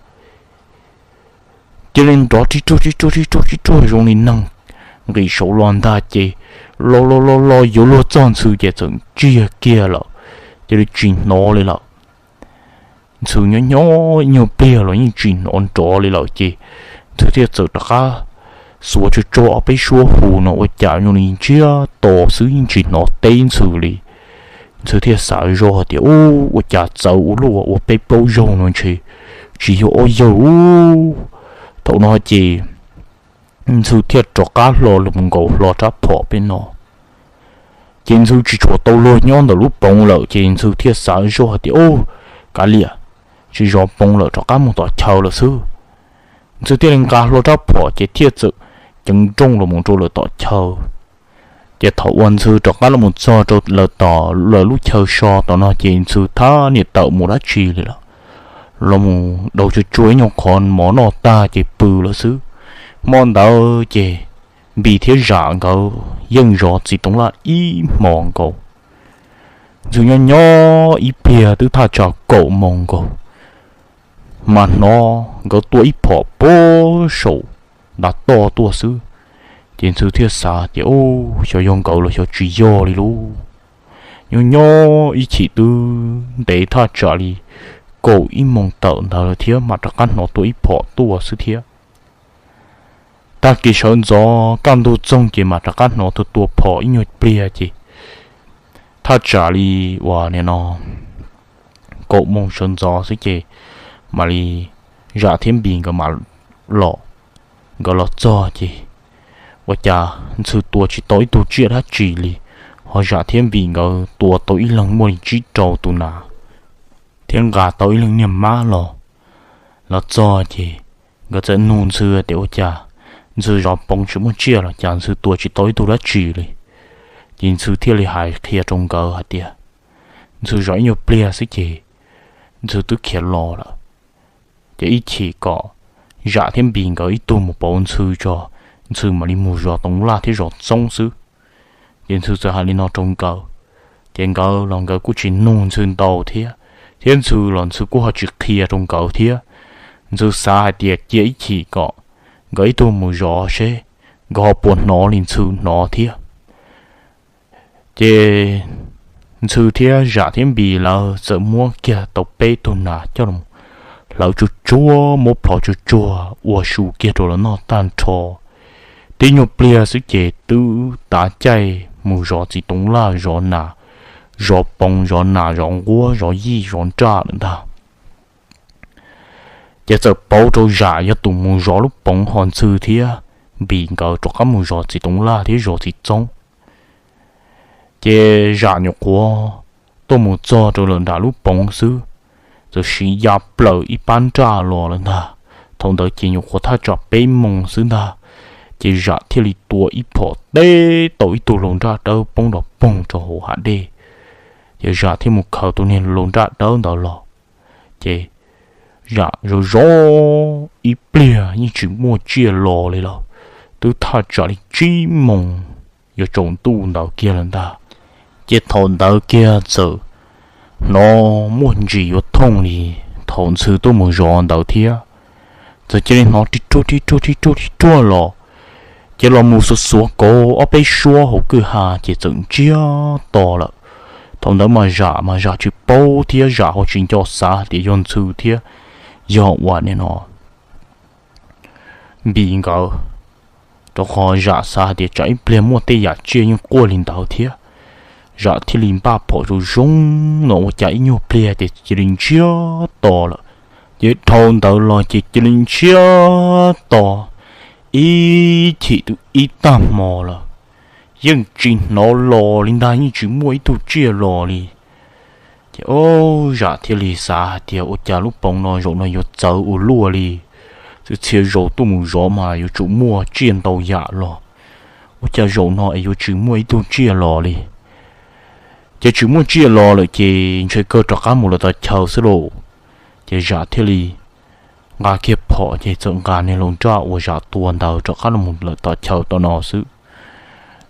cia li nrov rig ruag rig ruag rig ruag rig ruag zoo li neeg nqis saud los ntag ces los los los los yuav luag txog Ntxhw ces txawm ntsiag kiag lawm, cia li tsis hnov li lawm. Ntxhw nyob nyob ib nyuag pliag los yeej tsis hnov nrov li lawm ces Ntxhw thiaj txawm rov qab xuav tsuag tsuag ob peb suab hu no ua cas zoo li ntsiag to xwb yeej tsis hnov teb Ntxhw li. Ntxhw thiaj xav zoj tias, Ub, ua cas txawv ua luaj ua peb plaub zaug no ntshe tsis yog ob yawg ub. Thaum no ces Ntxhw thiaj rov qab hlo los nkaus hlo rab phom peb no. Ces Ntxhw tsis tshua tau luag nyob ntawm lub poov lawm ces Ntxhw thiaj xav zoj hais tias, Ub, kav liam, tsis zov poov lawm, rov qab mus tom chaw lawm xwb. Ntxhw thiaj li nqa hlo rab phom ces thiaj txawm ceev nrooj los mus rau lawm tom chaw. Ces thaum uas Ntxhw rov qab los mus txog rau lawv tom lawv lub chaw so tom no ces Ntxhw thab niam tawm mus dab tsi li lawm, los mus daus tsuag tsuag ib nyuag qhov mov noj tag ces pw lawm xwb. Hmo ntawd ces Npis thiab Zam nkawd yeej zov txiv toov laj ib hmo nkaus. Ntxhw nyob nyob ib pliag twb thaj tsam kaum moos nkaus, mas hnov nkawd tua ib phom puag saum ntav toj tuaj xwb. Ces Ntxhw thiaj xav tias, Ub, xyov yog nkawd los xyov tsis yog li lauj. Nyob nyob ib chim twb ntev thaj tsam li kaum ib moos tawm ntawd lawm thiab mas rov qab hnov tua ib phom tuaj xwb thiab. Tag kis sawv ntxov kaj ntug txoog ces mam rov qab hnov tua tua phom ib nyuag pliag ces thaj tsam li uas nim no kaum moos sawv ntxov xwb ces mam li Zam thiab Npis nkawd mam los. Nkawd los txog ces ua cas Ntxhw tua tsis tau ib tug tsiaj dab tsi li, ho Zam thiab Npis nkawd tua tau ib leeg muaj li tsib rau tus nas thiab nqa tau ib leeg niag mab los. Los txog ces nkawd txawm nug Ntxhw tias ua cas Ntxhw zov poov tsis muaj tsiaj los cas Ntxhw tua tsis tau ib tug dab tsi li. Ces Ntxhw thiaj li hais qhia rau nkawd hais tias Ntxhw zov ib nyuag pliag xwb ces Ntxhw twb khiav los lawm. Ces ib chim kom Zam thiab Npis nkawd ib tug mus pauv Ntxhw tso, Ntxhw mam li mus zov toov laj thiab zov txoob xwb. Ces Ntxhw txawm hais li no rau nkawd, ces nkawd los nkawd kuj tsis nug Ntxhw ntau thiab, thiab Ntxhw los Ntxhw kuj ho tsis qhia rau nkawd thiab. Ntxhw xav hais tias cia ib chim kom nkawd ib tug mus zov seb nkawd ho puas hnov li Ntxhw hnov thiab. Ces Ntxhw thiab Zam thiab Npis lawv txawm muab kiag tau peb tug nas coj los hlawv tsuag tsuag, muab plhov tsuag tsuag ua su kiag rau lawv noj tag nrho. Tib nyuag pliag xwb ces twb tav caij mus zov txiv toov laj, zov nas, zov poov, zov nas, zov nquab, zov yij, zov nraj lawm ntag. Ces txawm pauv rau Zam yog tus mus zov lub poov, ho Ntxhw thiab Npis nkawd rov qab mus zov txiv toov laj thiab zov txiv txoob. Ces Zam nyuam qhuav tuaj mus txog rau lawm nram lub poov xwb, txawm siv ya plaws ib pab nraj los lawm ntag. Thaum ntawd ces nyuam qhuav thaj tsam peb moos xwb ntag, ces Zam thiaj li tua ib phom teb tau ib tug laus nraj dawb poob nrov poog rau hauv hav dej. Ces Zam thiaj mus khaws tus niag laus nraj dawb ntawd los, ces Zam zov zov ib pliag yeej tsis muaj tsiaj los li lawm, twb thaj tsam li tsib moos yuav tsaus ntuj ntawd kiag lawm ntag. Ces thaum ntawd kiag txawm hnov muaj ntsis yuav thooj li thaum Ntxhw tuaj mus zov ntawd thiab. Txawm cia li hnov ri ruaj ri ruaj ri ruaj ri ruaj los, ces los mus xuav xuav kauv ob peb suab hauv kwj ha ces txawm ntsiag to lawm. Thaum ntawd mas Zam mas Zam tsis paub thiab Zam ho tsis nco xav tias yog Ntxhw thiab yog uas nim no Npis nkawd, rau qhov Zam xav hais tias tsam ib pliag muaj tej yam tsiaj yeej quaj li ntawd thiab. Zam thiaj li npaj phom zoo zoo no ua cas ib nyuag pliag ces cia li ntsiag to lawm. Ces dhau ntawd los ces cia li ntsiag to ib chim twb ib tag hmo lawm, yeej tsis hnov los li ntag, yeej tsis muaj ib tug tsiaj los li. Ces o, Zam thiaj li xav hais tias ua cas lub poov no zaum no yuav txawv ua luaj li, txhia txhia zaus tuaj mus zov mas yuav tsum muaj tsiaj ntau yam los, ua cas zaum no es yuav tsis muaj ib tug tsiaj los li. Ces tsis muaj tsiaj los lawm ces ntshe kawg rov qab mus lawm tom chaw xwb lauj. Ces Zam thiaj li nqa kiag phom ces txawm nqa niag laus nraj uas Zam tua ntawd rov qab los mus lawm tom chaw tom no xwb.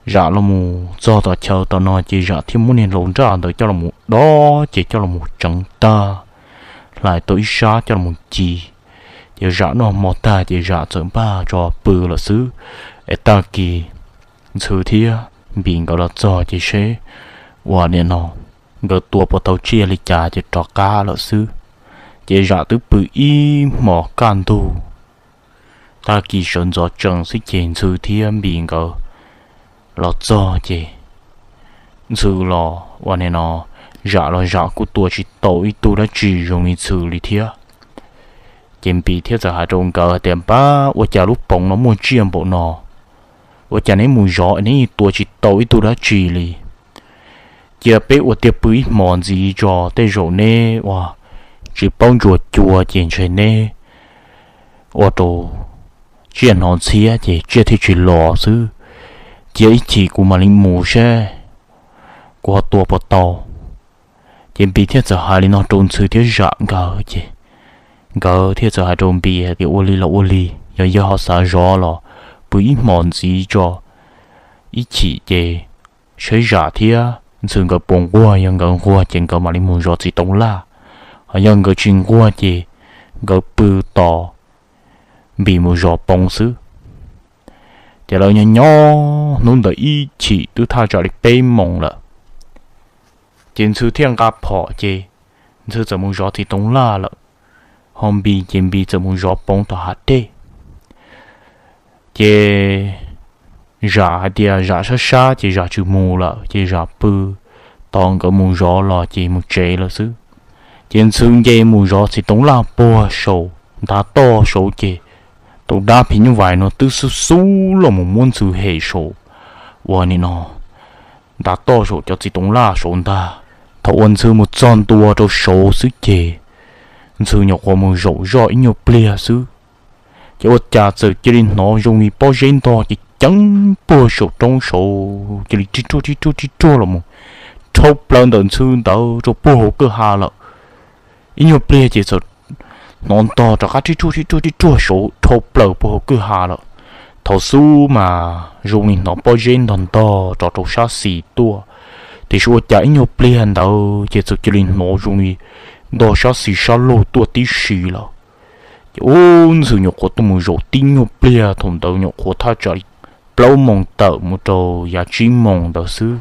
Zam los mus txog tom chaw tom no ces Zam thiaj muab niag laus nraj ntawd coj los mus dob ces coj los mus tseev tag, hlais tau ib sab coj los mus ci. Ces Zam noj hmo tag ces Zam txawm npaj tso pw lawm xwb, es tag kis Ntxhw thiab Npis nkawd los txog ces seb uas nim no nkawd tua puas tau tsiaj li cas ces rov qab lawm xwb. Ces Zam twb pw ib hmos kaj ntug, tag kis sawv ntxov tsees xwb ces Ntxhw thiab Npis nkawd los txog ces Ntxhw los uas nim no Zam los Zam kuj tua tsis tau ib tug dab tsi zoo li Ntxhw li thiab. Ces Npis thiaj txawm hais rau nkawd tias, Npab, ua cas lub poov no muaj tsiaj npaum no? Ua cas neb mus zov neb yeej tua tsis tau ib tug dab tsi li? Cia peb ua tiag pw ib hmos ntxiv tso, tej zaum neb ua tsis paub ntsuas cua ces ntshe neb ua rau tsiaj hnov ntxhiab ces tsiaj thiaj tsis los xwb. Cia ib chim kuv mam li mus seb kuv ho tua puas tau. Ces Npis thiaj txawm hais li no rau Ntxhw thiab Zam nkawd ces nkawd thiaj txawm hais rau Npis hais tias, Ua li los ua li, yog yawg ho xav zov los pw ib hmos ntxiv tso, ib chim ces seb Zam thiab Ntxhw nkawd puas nquag, yog nkawd nquag ces nkawd mam li mus zov txiv toov laj, ho yog nkawd tsis nquag ces nkawd pw tos Npis mus zov poov xwb. Ces lawv nyob nyob hnub ntawd ib chim twb thaj tsam li peb moos lawm. Ces Ntxhw thiaj nqa phom ces Ntxhw txawm mus zov txiv toov laj lawm, ho Npis ces Npis txawm mus zov poov tom hav dej. Ces Zam hais tias Zam sab sab ces Zam tsis mus lawm ces Zam pw, tos nkawd mus zov los ces mus tsev lawm xwb. Ces Ntxhw nce mus zov txiv toov laj puag saum ntav toj saud ces tus dab phim nyuj vais no twb xub xub los mus muab Ntxhw hem saum uas nim no ntav toj saum cov txiv toov laj saud ntag. Thaum uas Ntxhw mus txog ntua rau saud xwb ces Ntxhw nyuam qhuav mus zaum zoj ib nyuag pliag xwb, ces ua cas txawm cia li hnov zoo li pob zeb ntog ceev ceev puag saum roob saud cia li rib ruag rib ruag rib ruag los mus dhau plaws ntawm Ntxhw ntawd rau puag hauv kwj ha lawm. Ib nyuag pliag ces txawm hnov ntog rov qab rib ruag rib ruag rib ruag saud dhau plaws puag hauv kwj ha lawm. Thaum xub mas zoo li hnov pob zeb ntog ntog rov rau sab xis tuaj, tiam sis ua cas ib nyuag pliag ntawd ces txawm cia li hnov zoo li ntog sab xis sab laug tuaj tib si lawm. Ces ub Ntxhw nyuam qhuav tuaj mus zaum tib nyuag pliag, thaum ntawd nyuam qhuav thaj tsam li plaub moos tawm mus rau yav tsib moos ntawd xwb,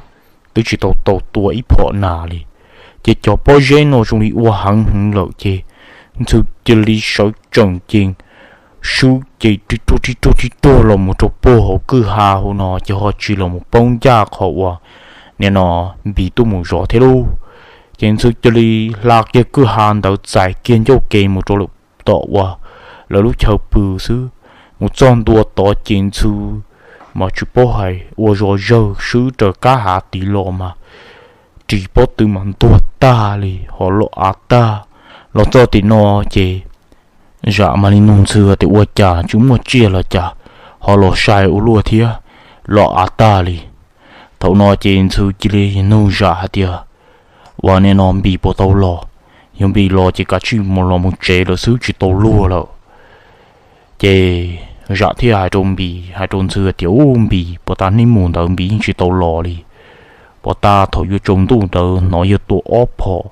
twb tsis tau tau tua ib phom nas li. Ces cov pob zeb no zoo li ua heev heev lawm ces Ntxhw cia li sawv tsees ces swb ces rib ruag rib ruag rib ruag los mus rau puag hauv kwj ha hauv no ces ho tsis los mus poob ncaj qhov uas nim no Npis tuaj mus zov thiab lauj. Ces Ntxhw cia li hla kiag kwj ha ntawd txais kiag ncauj ke mus rau lawm tom uas lawv lub chaw pw xwb. Mus txog ntua tod ces Ntxhw mas tsis paub hais ua zog zawg swb raws kab hav tid los mas ris pob tw mas ntuag tag li ho los av tag. Los txog tim no ces Zam mam li nug Ntxhw tias ua cas tsis muaj tsiaj los cas ho los sai ua luaj thiab los av tag li. Thaum no ces Ntxhw cia li nug Zam hais tias ua nim no Npis puas tau los, yog Npis los ces kav tsij mus los mus tsev lawm xwb tsis tau luag lawm. Ces Zam thiaj hais rau Npis hais rau Ntxhw tias ub Npis puas tas hnub mus ntawd Npis yeej tsis tau los li. Puas tas thaum yuav tsaus ntuj ntawd hnov yawg tua ob phom,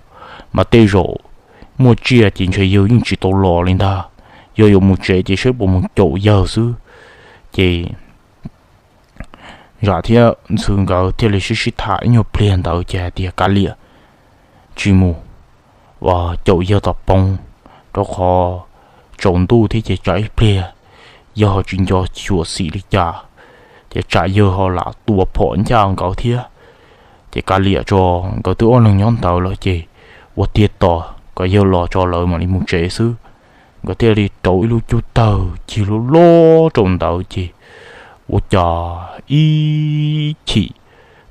mas tej zaum muaj tsiaj ces ntshe yawg yeej tsis tau los li ntag. Yog yuav mus tsev ces saib puas mus caum yawg xwb. Ces Zam thiab Ntxhw nkawd thiaj li sib sib tham ib nyuag pliag ntawd ces hais tias kav liam, tsis mus, ua caum yawg tom poob, rau qhov tsaus ntuj thiab ces tsam ib pliag yawg ho tsis nco xyuam xim li cas, ces tsam yawg ho lam tua phom ncaj nkawd thiab. Ces kav liam tso, nkawd twb ob leeg nyob ntawd lawm ces ua tiag tos kom yawg los tso lawv mam li mus tsev xwb. Nkawd thiaj li rauv ib lub cub tawg cig loj loj rau ntawd ces ua cas ib chim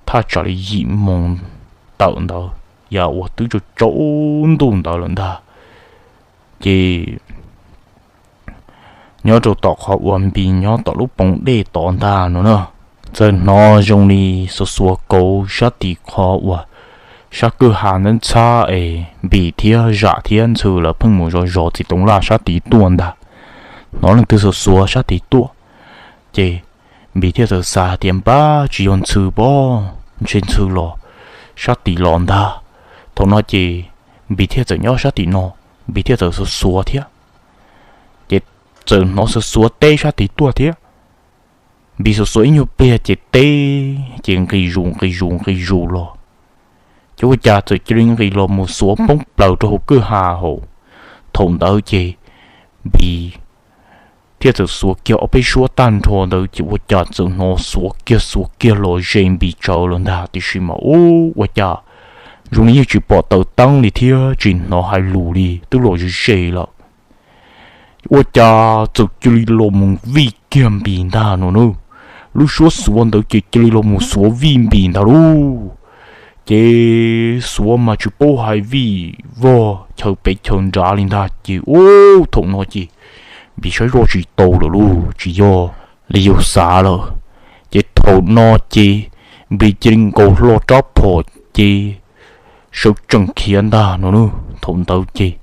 thaj tsam li yim moos tawm ntawd, yam uas twb tsaus ntuj ntawd lawm ntag. Ces nyob rau tom qhov uas Npis nyob tom lub poov dej tod ntag no na, txawm hnov zoo li xuav xuav kauv sab tim qhov uas sab kwj ha ntxhab es Npis thiab Zam thiab Ntxhw lawv pheej mus zov zov txiv toov laj sab tid tuaj ntag. Hnov leej twg xuav xuav sab tid tuaj, ces Npis thiaj txawm xav tias npab tsis yog Ntxhw pob, ntshe Ntxhw los sab tid los ntag. Thaum no ces Npis thiaj txawm nyob sab tim no, Npis thiaj txawm xuav xuav thiab. Ces txawm hnov xuav xuav teb sab tid tuaj thiab. Npis xuav xuav ib nyuag pliag ces teb ces nqis zus nqis zus nqis zus los, ces ua cas txawm cia li nqis los mus xuav poob plaws rau hauv kwj ha hauv. Thaum ntawd ces Npis thiaj txawm xuav kiag ob peb suab tag nrho ntawd ces ua cas txawm hnov xuav kiag xuav kiag los ze Npis tsawv lawm ntag. Tiam sis mas ub ua cas zoo li yeej tsis pom taws teeb li thiab tsis hnov hais lus li twb los ze ze lawm. Ua cas txawm cia li los mus vij kiag Npis ntag no na. Lub suab xuav ntawd ces cia li los mus xuav vij Npis ntag lauj. Ces xuav mas tsis paub hais vij vog chaw pem chaw nrad li ntag ces ub thaum no ces Npis saib zoj tsis tau lawm lauj, tsis yog li yus xav lawm. Ces thaum no ces Npis cia li nkaus hlo rab phom ces sawv tsees khiav ntag no na. Thaum ntawd ces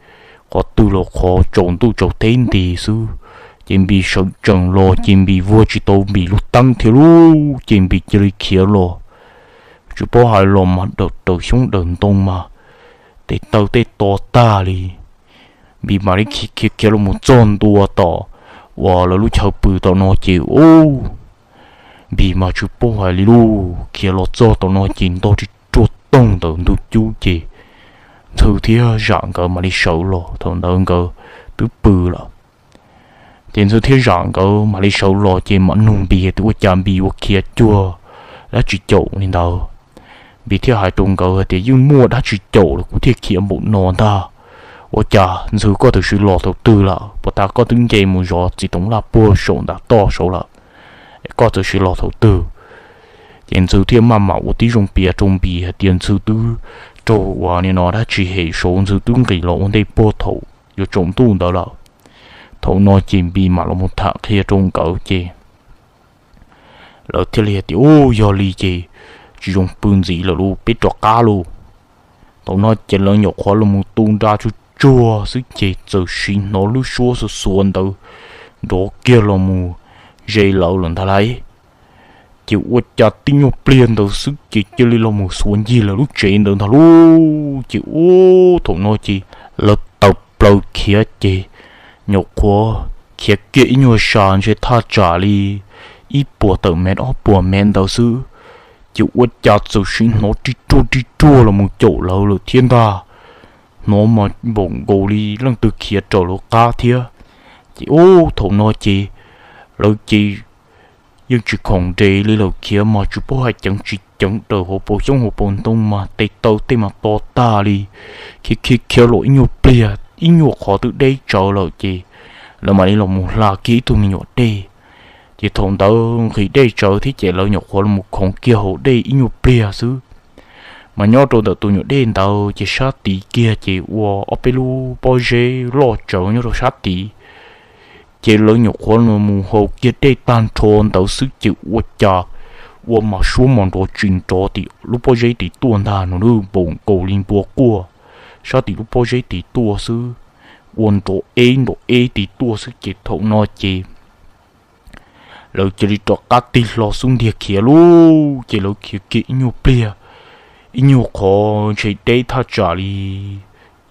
qhov twg los qhov tsaus ntuj tsaus teb nti xwb, ces Npis sawv tsees los ces Npis vuag tsis tau Npis lub teeb thiab lauj, ces Npis cia li khiav los. Tsis paub hais los mas daws xyoob daws ntoo mas tes taw tej to tag li. Npis mam li khiav khiav los mus txog ntua tom uas lawv lub chaw pw tom no ces ub, Npis mas tsis paub hais li lauj, khiav los txog tom no ces ntog ris ruag toog ntawm ntug cub ces Ntxhw thiab Zam nkawd mam li sawv los, thaum ntawd nkawd twb pw lawm. Ces Ntxhw thiab Zam nkawd mam li sawv los ces mam nug Npis tias ua cas Npis ua khiav cuag dab tsi caum li ntawd. Npis thiaj hais rau nkawd tias yeej muaj dab tsi caum lawm kuv thiaj khiav npaum no ntag. Ua cas Ntxhw koj twb sim los thaum twg lawm? Puag ta koj twb nce mus zov txiv toov laj puag saum ntav toj saud lawm, koj twb sim los thaum twg? Ces Ntxhw thiaj maj mam ua tib zoo piav rau Npis hais tias Ntxhw twb raug ua li no dab tsi hem saud Ntxhw twb nqis los ua ntej puag thaum yuav tsaus ntuj ntawd lawm. Thaum no ces Npis mam los mus tham qhia rau nkawd ces lawv thiaj li hais tias u, yog li ces tsis zoo pw ntxiv lawm lauj, peb rov qab lauj. Thaum no ces lawv nyuam qhuav los mus tu nra tsuag tsuag xwb ces txawm sim hnov lub suab xuav xuav ntawd nrov kiag los mus ze lawv lawm ntag lauj. Ces ua cas tib nyuag pliag ntawd xwb ces cia li los mus xuav ncig lawv lub tsev ntawd ntag lauj. Ces u, thaum no ces lawv tawm plaws khiav ces nyuam qhuav khiav kiag ib nyuag sas ntshe thaj tsam li ib puas tawm mev ob puas mev ntawd xwb, ces ua cas txawm sim hnov rig ruaj rig ruaj los mus caum lawv lawm thiab ntag. Hnov mas npaum nkaus li leej twg khiav raws lawv qab thiab. Ces u, thaum no ces lawv ces yeej tsis khoom nres li lawm, khiav mas tsis paub hais ceev tsis ceev, raws hauv paus xyoob hauv paus ntoo mas tes taw tej mas to tag li. Khiav khiav khiav los ib nyuag pliag ib nyuag qhov twb deb tsawv lawm ces lawv mam li los mus hla kiag ib tug me nyuam dej. Ces thaum ntawd nqhis dej tsawv thiab ces lawv nyuam qhuav los mus khoov kiag hauv dej ib nyuag pliag xwb. Mas nyob rau ntawm tus nyuam dej ntawd ces sab tid kiag ces ua ob peb lub pob zeb loj tsawv nyob rau sab tid. Ces lawv nyuam qhuav los mus haus kiag dej tag nrho ntawd xwb ces ua cas ua mas suab mas nrov tsis nrov tim lub pob zeb tid tuaj ntag no, npaum nkaus li npua quaj sab tim lub pob zeb tid tuaj xwb. Ua nrov eb nrov eb tid tuaj xwb ces thaum no ces lawv cia li rov qab tig hlo xub ntiag khiav lauj. Ces lawv khiav kiag ib nyuag pliag, ib nyuag qhov ntshe deb thaj tsam li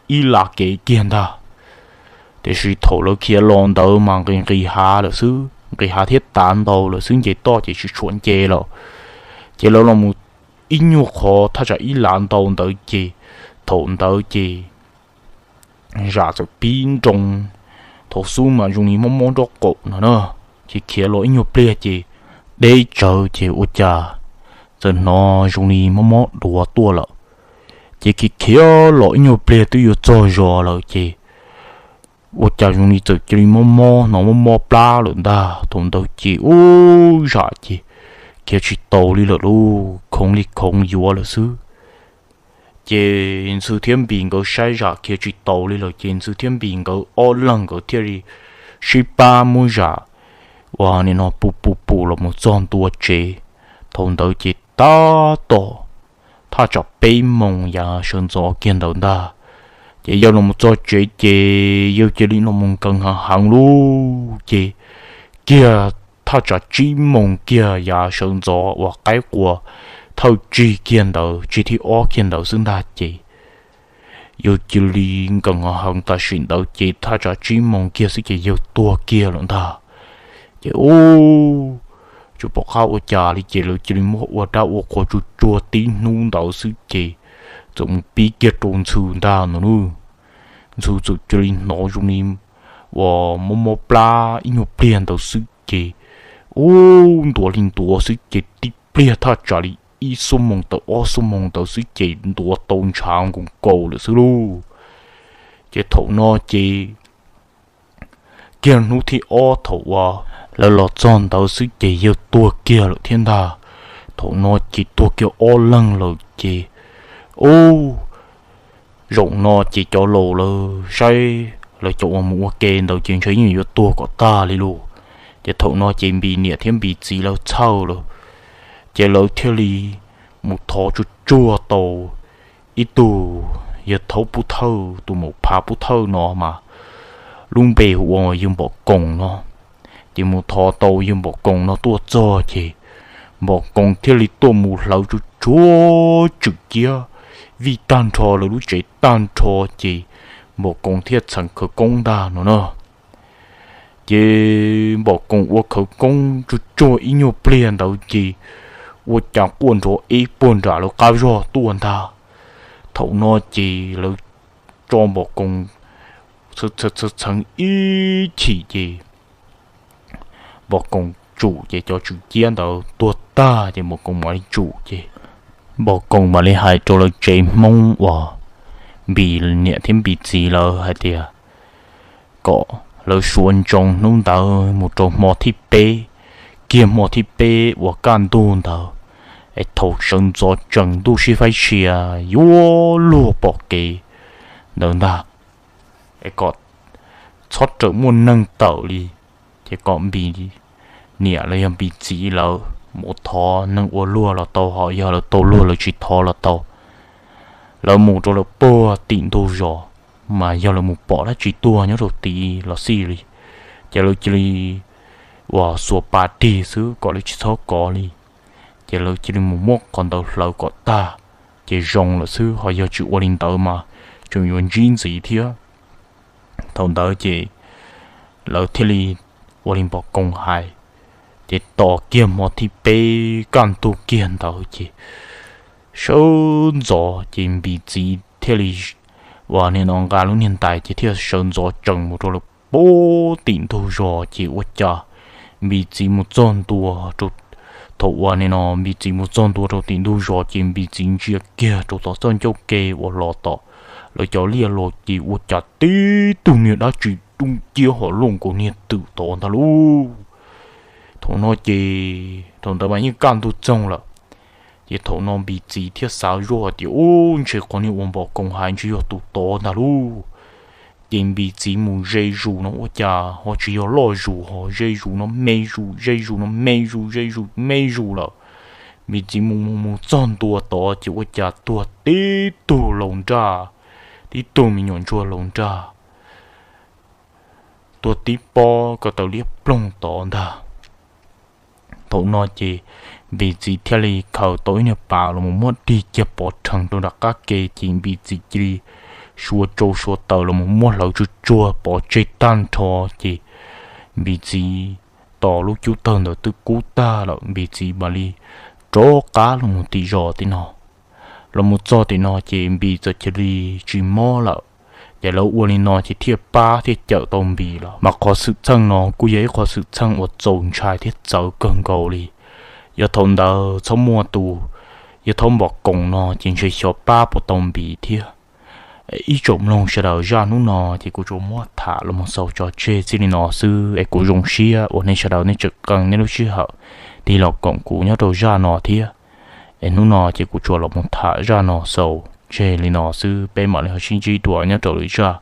ib las kev kiag ntag. Tiam sis thaum lawv khiav los ntawd mas nqis nqis hav lawm xwb, nqis hav thiab tav ntau lawm xwb, nce toj ces tsis tshua nce lawm. Ces lawv los mus ib nyuag qhov thaj tsam ib las ntau ntawd ces thaum ntawd ces zam txawm pib nroo, thaum xub mas zoo li mob mob nraub qaum no na. Ces khiav los ib nyuag pliag ces deb tsawv ces ua cas txawm hnov zoo li mob mob duav tuaj lawm. Ces khiav khiav los ib nyuag pliag twb yuav txog zos lawm ces ua cas zoo li txawm cia li mob mob, hnov mob mob plab lawm ntag. Thaum ntawd ces ub zam ces khiav tsis taus li lawm lauj, khoov li khoov yuav lawm xwb. Ces Ntxhw thiab Npis nkawd saib zam khiav tsis taus li lawm ces Ntxhw thiab Npis nkawd ob leeg nkawd thiaj li sib pab muab zam ua nim no pus pus pus los mus txog ntua tsev. Thaum ntawd ces tab tom thaj tsam peb moos yav sawv ntxov kiag ntawd ntag. Ces yawg los mus txog tsev ces yawg cia li los mus nkees heev heev lauj. Ces kiag thaj tsam tsib moos kiag yav sawv ntxov uas qaib qua thawj tsig kiag ntawd, tsig thib ob kiag ntawd xwb ntag ces yawg cia li nkees heev heev tam sim ntawd ces thaj tsam tsib moos kiag xwb ces yawg tuag kiag lawm ntag. Ces ub, tsis pom qab ua cas li ces lawv cia li muab ua dab ua qhua tsuag tsuag tib hnub ntawd xwb ces txawm mus pib kiag rau Ntxhw ntag no lauj. Ntxhw txawm cia li hnov zoo li uas mob mob plab ib nyuag pliag ntawd xwb ces ub, ntuav li ntuav xwb ces tib pliag thaj tsam li ib xuab moos tawm ob xuab moos ntawd xwb ces ntuav tau ntshav nkaus nkaus lawm xwb lauj. Ces thaum no ces kiag hnub thib ob thaum uas lawv los txog ntawd xwb ces yawg tuag kiag lawm thiab ntag. Thaum no ces tuag kiag ob leeg lawm ces ub, zaum no ces cov laus lawv saib lawv cov uas mus ua ke ntawd ces ntshe yeej yuav tuag kom tag li lauj. Ces thaum no ces Npis niam thiab Npis txiv lawv txhawj lawm, ces lawv thiaj li mus thov tsuag tsuag tau ib tug yawg thaub pub thawj, tus maum phav pub thawj no mas lub npe hu ua yawg Npom Koos no. Ces mus thov tau yawg Npom Koos no tuaj txog ces Npom Koos thiaj li tuaj mus hlawv tsuag tsuag tswm ciab vij tag nrho lawv lub tsev tag nrho ces Npom Koos thiaj txheev khawv koob ntag no na. Ces Npom Koos ua khawv koob tsuag tsuag ib nyuag pliag ntawd ces ua cas quaj nrov eb puag nram lawv qab zog tuaj ntag. Thaum no ces lawv tso Npom Koos txheev ib chim ces Npom Koos tsum ces cov tswm ciab ntawd tuag tag ces Npom Koos mam li tsum ces Npom Koos mam li hais rau lawv tsev Hmoob uas Npis niam thiab Npis txiv lawv hais tias kom lawv suav ntsoov hnub ntawd mus rau hmo thib peb, kiag hmo thib peb uas kaj ntug ntawd, es thaum sawv ntxov tsees ntuj sib faib sia yuav luag pom kev ntawd ntag, es kom txhob rawm muaj neeg tawm li, ces kom Npis niam los yog Npis txiv lawv mus thov neeg ua luag los tau, ho yog lawv tau luag lawv tsis thov los tau. Lawv mus rau lawm puag tim ntug zos, mas yog lawv mus pom dab tsi tuag nyob rau tid los xij li, ces lawv cia li uas xuas pas dig xwb kom lawv tsis txhob kov li. Ces lawv cia li mus muab qhov ntawd hlawv kom tag, ces zoo lawm xwb, ho yog tsis ua li ntawd mas tseem yuav ntsib ntxiv thiab. Thaum ntawd ces lawv thiaj li ua li Npom Koos hais, ces tos kiag hmo thib peb kaj ntug kiag ntawd ces sawv ntxov ces Npis txiv thiaj li uas nim no nqa lub niag ntais ces thiaj sawv ntxov tsees mus rau lawm puag tim ntug zos ces ua cas Npis txiv mus txog ntua rau, thaum uas nim no Npis txiv mus txog ntua rau tim ntug zos ces Npis txiv ntsia kiag rau tom txoj ncauj ke uas los tom lawv cov liaj los ces ua cas tib tug niag dab tsi dub nciab ho luaj nkaus niag twm tod ntag lauj. Thaum no ces thaum ntawd mas yeej kaj ntug txoog lawm, ces thaum no Npis txiv thiaj xav zoj hais tias, Ub, ntshe qhov niag uas Npom Koos hais ntshe yog tus tod ntag lauj. Ces Npis txiv mus ze zus no ua cas ho tsis yog loj zus, ho ze zus no me zus, ze zus no me zus, ze zus me zus lawm. Npis txiv mus mus mus txog ntua tod ces ua cas tuag tib tug laus nraj, tib tug me nyuam ntsuag laus nraj, tuag tib pob ko taw liab ploog tod ntag. Thaum no ces Npis txiv thiaj li khaws tau ib niag pas los mus muab dig kiag pov rhees rau nram qab ke ces Npis txiv cia li suav tsau suav taws los mus muab hlawv tsuag tsuag pov tseg tag nrho ces Npis txiv tos lub cub tawg ntawd twb kub tag lawm, Npis txiv mam li rov qab los mus tim zos tim no. Los mus txog tim no ces Npis txawm cia li tsis mob lawm. Ces lawv ua li no ces thiaj pab thiaj cawm tau Npis lawm. Mas qhov xwm txheej no kuj yog ib qhov xwm txheej uas txaus ntshai thiab txawv kawg nkaus li. Yog thaum ntawd txhob muaj tus yawg thaub Npom Koos no ces ntshe xyov pab puas tau Npis thiab. Ib tsoom mloog sawv daws, zaj hnub no ces kuv tsuas muab tham los mus xaus tso tseg txij li no xwb es kuv zoo siab uas nej sawv daws nej tseem qee nej lub sij hawm tig los koom kuv nyob rau zaj no thiab. Es hnub no ces kuv tsuas los mus tham zaj no xaus tseg li no xwb, peb mam li ho sib ntsib dua nyob rau lwm zaj.